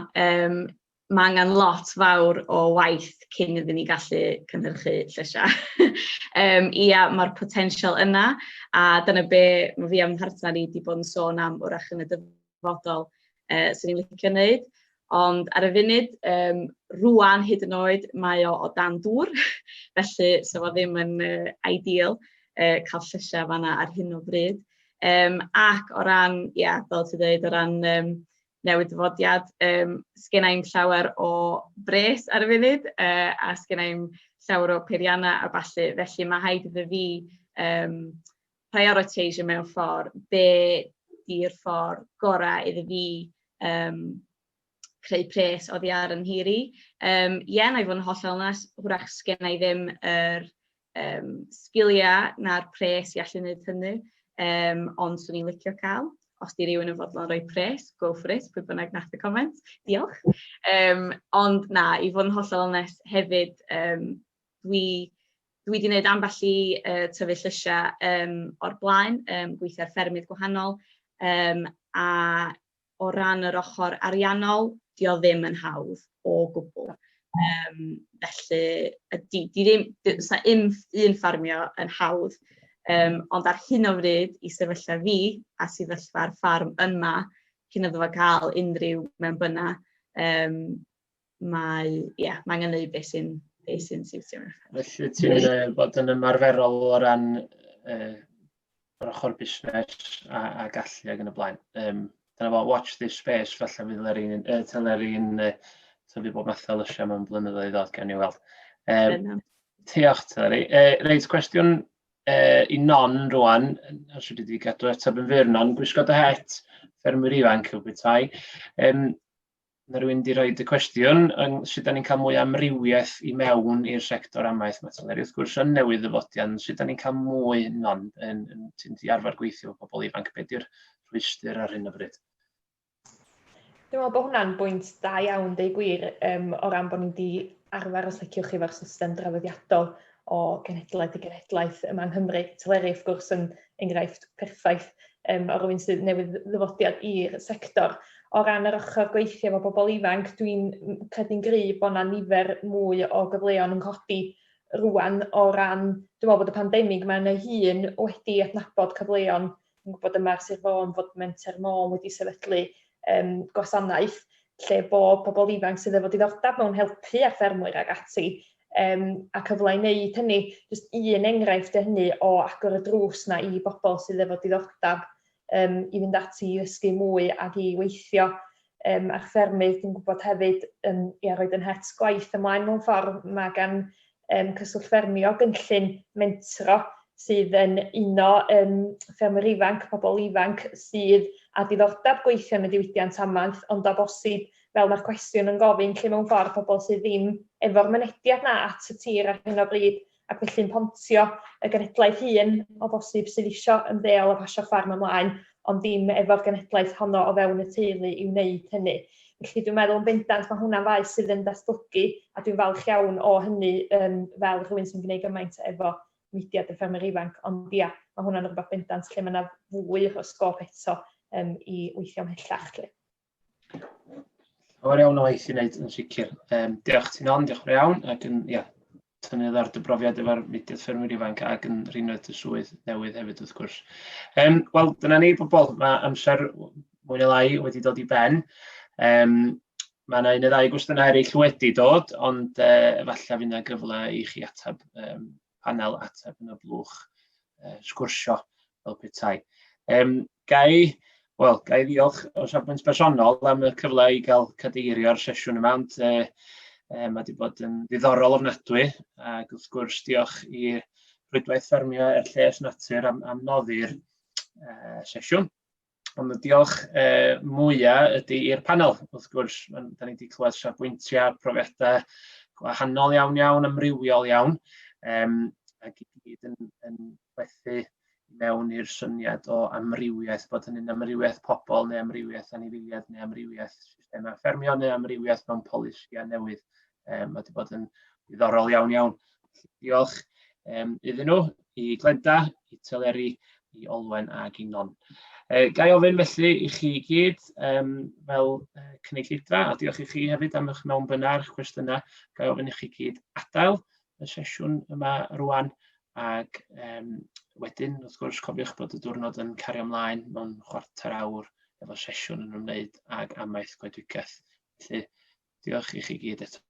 mae angen lot fawr o waith cyn iddyn ni gallu cynhyrchu llysiau. Ia, mae'r potensial yna, a dyna be mae fi a'm mhartner i wedi bod yn sôn am wrach yn y dyfodol, 'swn i'n licio wneud. Ond ar y funud, rŵan hyd yn oed, mae o o dan dŵr, felly 'sa fo ddim yn ideal cael llysiau fan'na ar hyn o bryd. Ac o ran, ia, fel ti'n dweud, o ran newid dyfodiad, sgenna i'm llawer o bres ar y funud, a sgenna i'm llawer o peiriannau a ballu, felly ma' rhaid iddo fi prioriteisio mewn ffordd be 'di'r ffordd gorau iddo fi creu pres oddi ar 'y nhir i. Ie, wna i fod yn hollol onest, hwyrach sgenna i ddim yr sgiliau na'r pres i allu wneud hynny, ond 'swn i'n licio cael. Os 'di rywun yn fodlon rhoi pres, go for it, pwy bynnag wnaeth y comment, diolch. Ond na, i fod yn hollol onest hefyd, dwi 'di wneud ambell i tyfu llysiau o'r blaen, gweithio ar ffermydd gwahanol, a o ran yr ochr ariannol, 'di o ddim yn hawdd o gwbl. Felly, ydy, di ddim, does 'na un, un ffarmio yn hawdd, ond ar hyn o bryd, i sefyllfa fi a sefyllfa'r ffarm yma, cyn iddo fo gael unrhyw mewnbynnau, mae, ie, yeah, mae angen gwneud beth sy'n be sy'n siwtio.
Felly ti'n bod yn ymarferol o ran yr ochr busnes a gallu ac yn y blaen. Dyna fo, watch this space, falle fydd Leri'n Teleri'n tyfu bob math o lysiau mewn blynyddoedd i ddod, gawn ni weld. Diolch, Teleri. Reit, cwestiwn i Non rwan, os ydw i wedi gadw ateb yn fyr, Non, gwisgo dy het, ffermwyr ifanc yw bethau. Mae rhywun wedi rhoi y cwestiwn, yn, sut da ni'n cael mwy o amrywiaeth i mewn i'r sector amaeth? Mae Teleri wrth gwrs yn newydd ddyfodion, sut da ni'n cael mwy non, yn, yn, ti'n di arfer gweithio efo pobl ifanc, be di'r rhwystr ar hyn o bryd?
Dwi'n meddwl bod hwnna'n bwynt da iawn, deud gwir, o ran bod ni wedi arfer, os liciwch chi, efo'r system draddodiadol o genhedlaeth i genhedlaeth yma yng Nghymru. Teleri, wrth gwrs, yn enghraifft perffaith o rywun sydd newydd ddyfodiad i'r sector. O ran yr ochr gweithio efo bobl ifanc, dwi'n credu'n gryf bod 'na nifer mwy o gyfleon yn codi rŵan o ran, dwi'n meddwl bod y pandemig 'ma yn ei hun wedi adnabod cyfleon. Dwi'n gwybod yma ar Sir Fôn fod Menter Môn wedi sefydlu gwasanaeth lle bo pobl ifanc sydd efo diddordeb mewn helpu ar ffermwyr ag ati, a cyfle i wneud hynny. Jyst un enghraifft o hynny o agor y drws 'na i bobl sydd efo diddordeb i fynd ati i ddysgu mwy ac i weithio ar ffermydd. Dwi'n gwybod hefyd, ia, roed yn het gwaith ymlaen mewn ffordd, mae gan Cyswllt Ffermio gynllun mentro sydd yn uno ffermwyr ifanc, pobl ifanc sydd â diddordeb gweithio yn y diwydiant amaeth, ond o bosib, fel mae'r cwestiwn yn gofyn, lle mewn ffordd pobl sydd ddim efo'r mynediad 'na at y tir ar hyn o bryd, ac felly'n pontio y genhedlaeth hŷn o bosib sydd isio ymddeol a pasio'r ffarm ymlaen, ond ddim efo'r genhedlaeth honno o fewn y teulu i wneud hynny. Felly dwi'n meddwl yn bendant mae hwnna'n faes sydd yn datblygu, a dwi'n falch iawn o hynny fel rhywun sy'n gwneud gymaint efo mudiad y ffermwyr ifanc. Ond ia, mae hwnna'n rhywbeth bendant lle mae yna fwy o sgôp eto i weithio ymhellach. Lly.
Llawer iawn o waith i wneud yn sicr. Diolch ti Non, diolch yn iawn, ac yn, ia, tynnu ar dy brofiad efo'r mudiad ffermwyr ifanc ac yn rhinwedd dy swydd newydd hefyd wrth gwrs. Wel, dyna ni bobl, mae amser mwy neu lai wedi dod i ben. Mae yna un neu ddau gwestiynau eraill wedi dod, ond efallai fydd yna gyfle i chi ateb, panel ateb yn y blwch sgwrsio fel petai. Gai, wel, gai ddiolch o safbwynt personol am y cyfle i gael cadeirio'r sesiwn yma, ond mae wedi bod yn ddiddorol ofnadwy, ac wrth gwrs diolch i Rwydwaith Ffermio er Lles Natur am noddi'r sesiwn. Ond y diolch mwyaf ydy i'r panel, wrth gwrs. Da ni wedi clywed safbwyntiau, profiadau gwahanol iawn iawn, amrywiol iawn, ac i gyd yn plethu mewn i'r syniad o amrywiaeth, bod hynny'n amrywiaeth pobl neu amrywiaeth anifeiliaid neu amrywiaeth systemau ffermio neu amrywiaeth mewn polisïau newydd. Mae wedi bod yn ddiddorol iawn iawn. Diolch iddyn nhw, i Glenda, i Teleri, i Olwen ac i Non. Ga i ofyn felly i chi i gyd fel cynulleidfa, a diolch i chi hefyd am eich mewnbynnau a'ch cwestiynau, ga i ofyn i chi gyd adael y sesiwn yma rwan, ac wedyn, wrth gwrs, cofiwch bod y diwrnod yn cario ymlaen mewn chwarter awr efo sesiwn yn ymwneud ag amaeth goedwigaeth. Felly, diolch i chi gyd eto.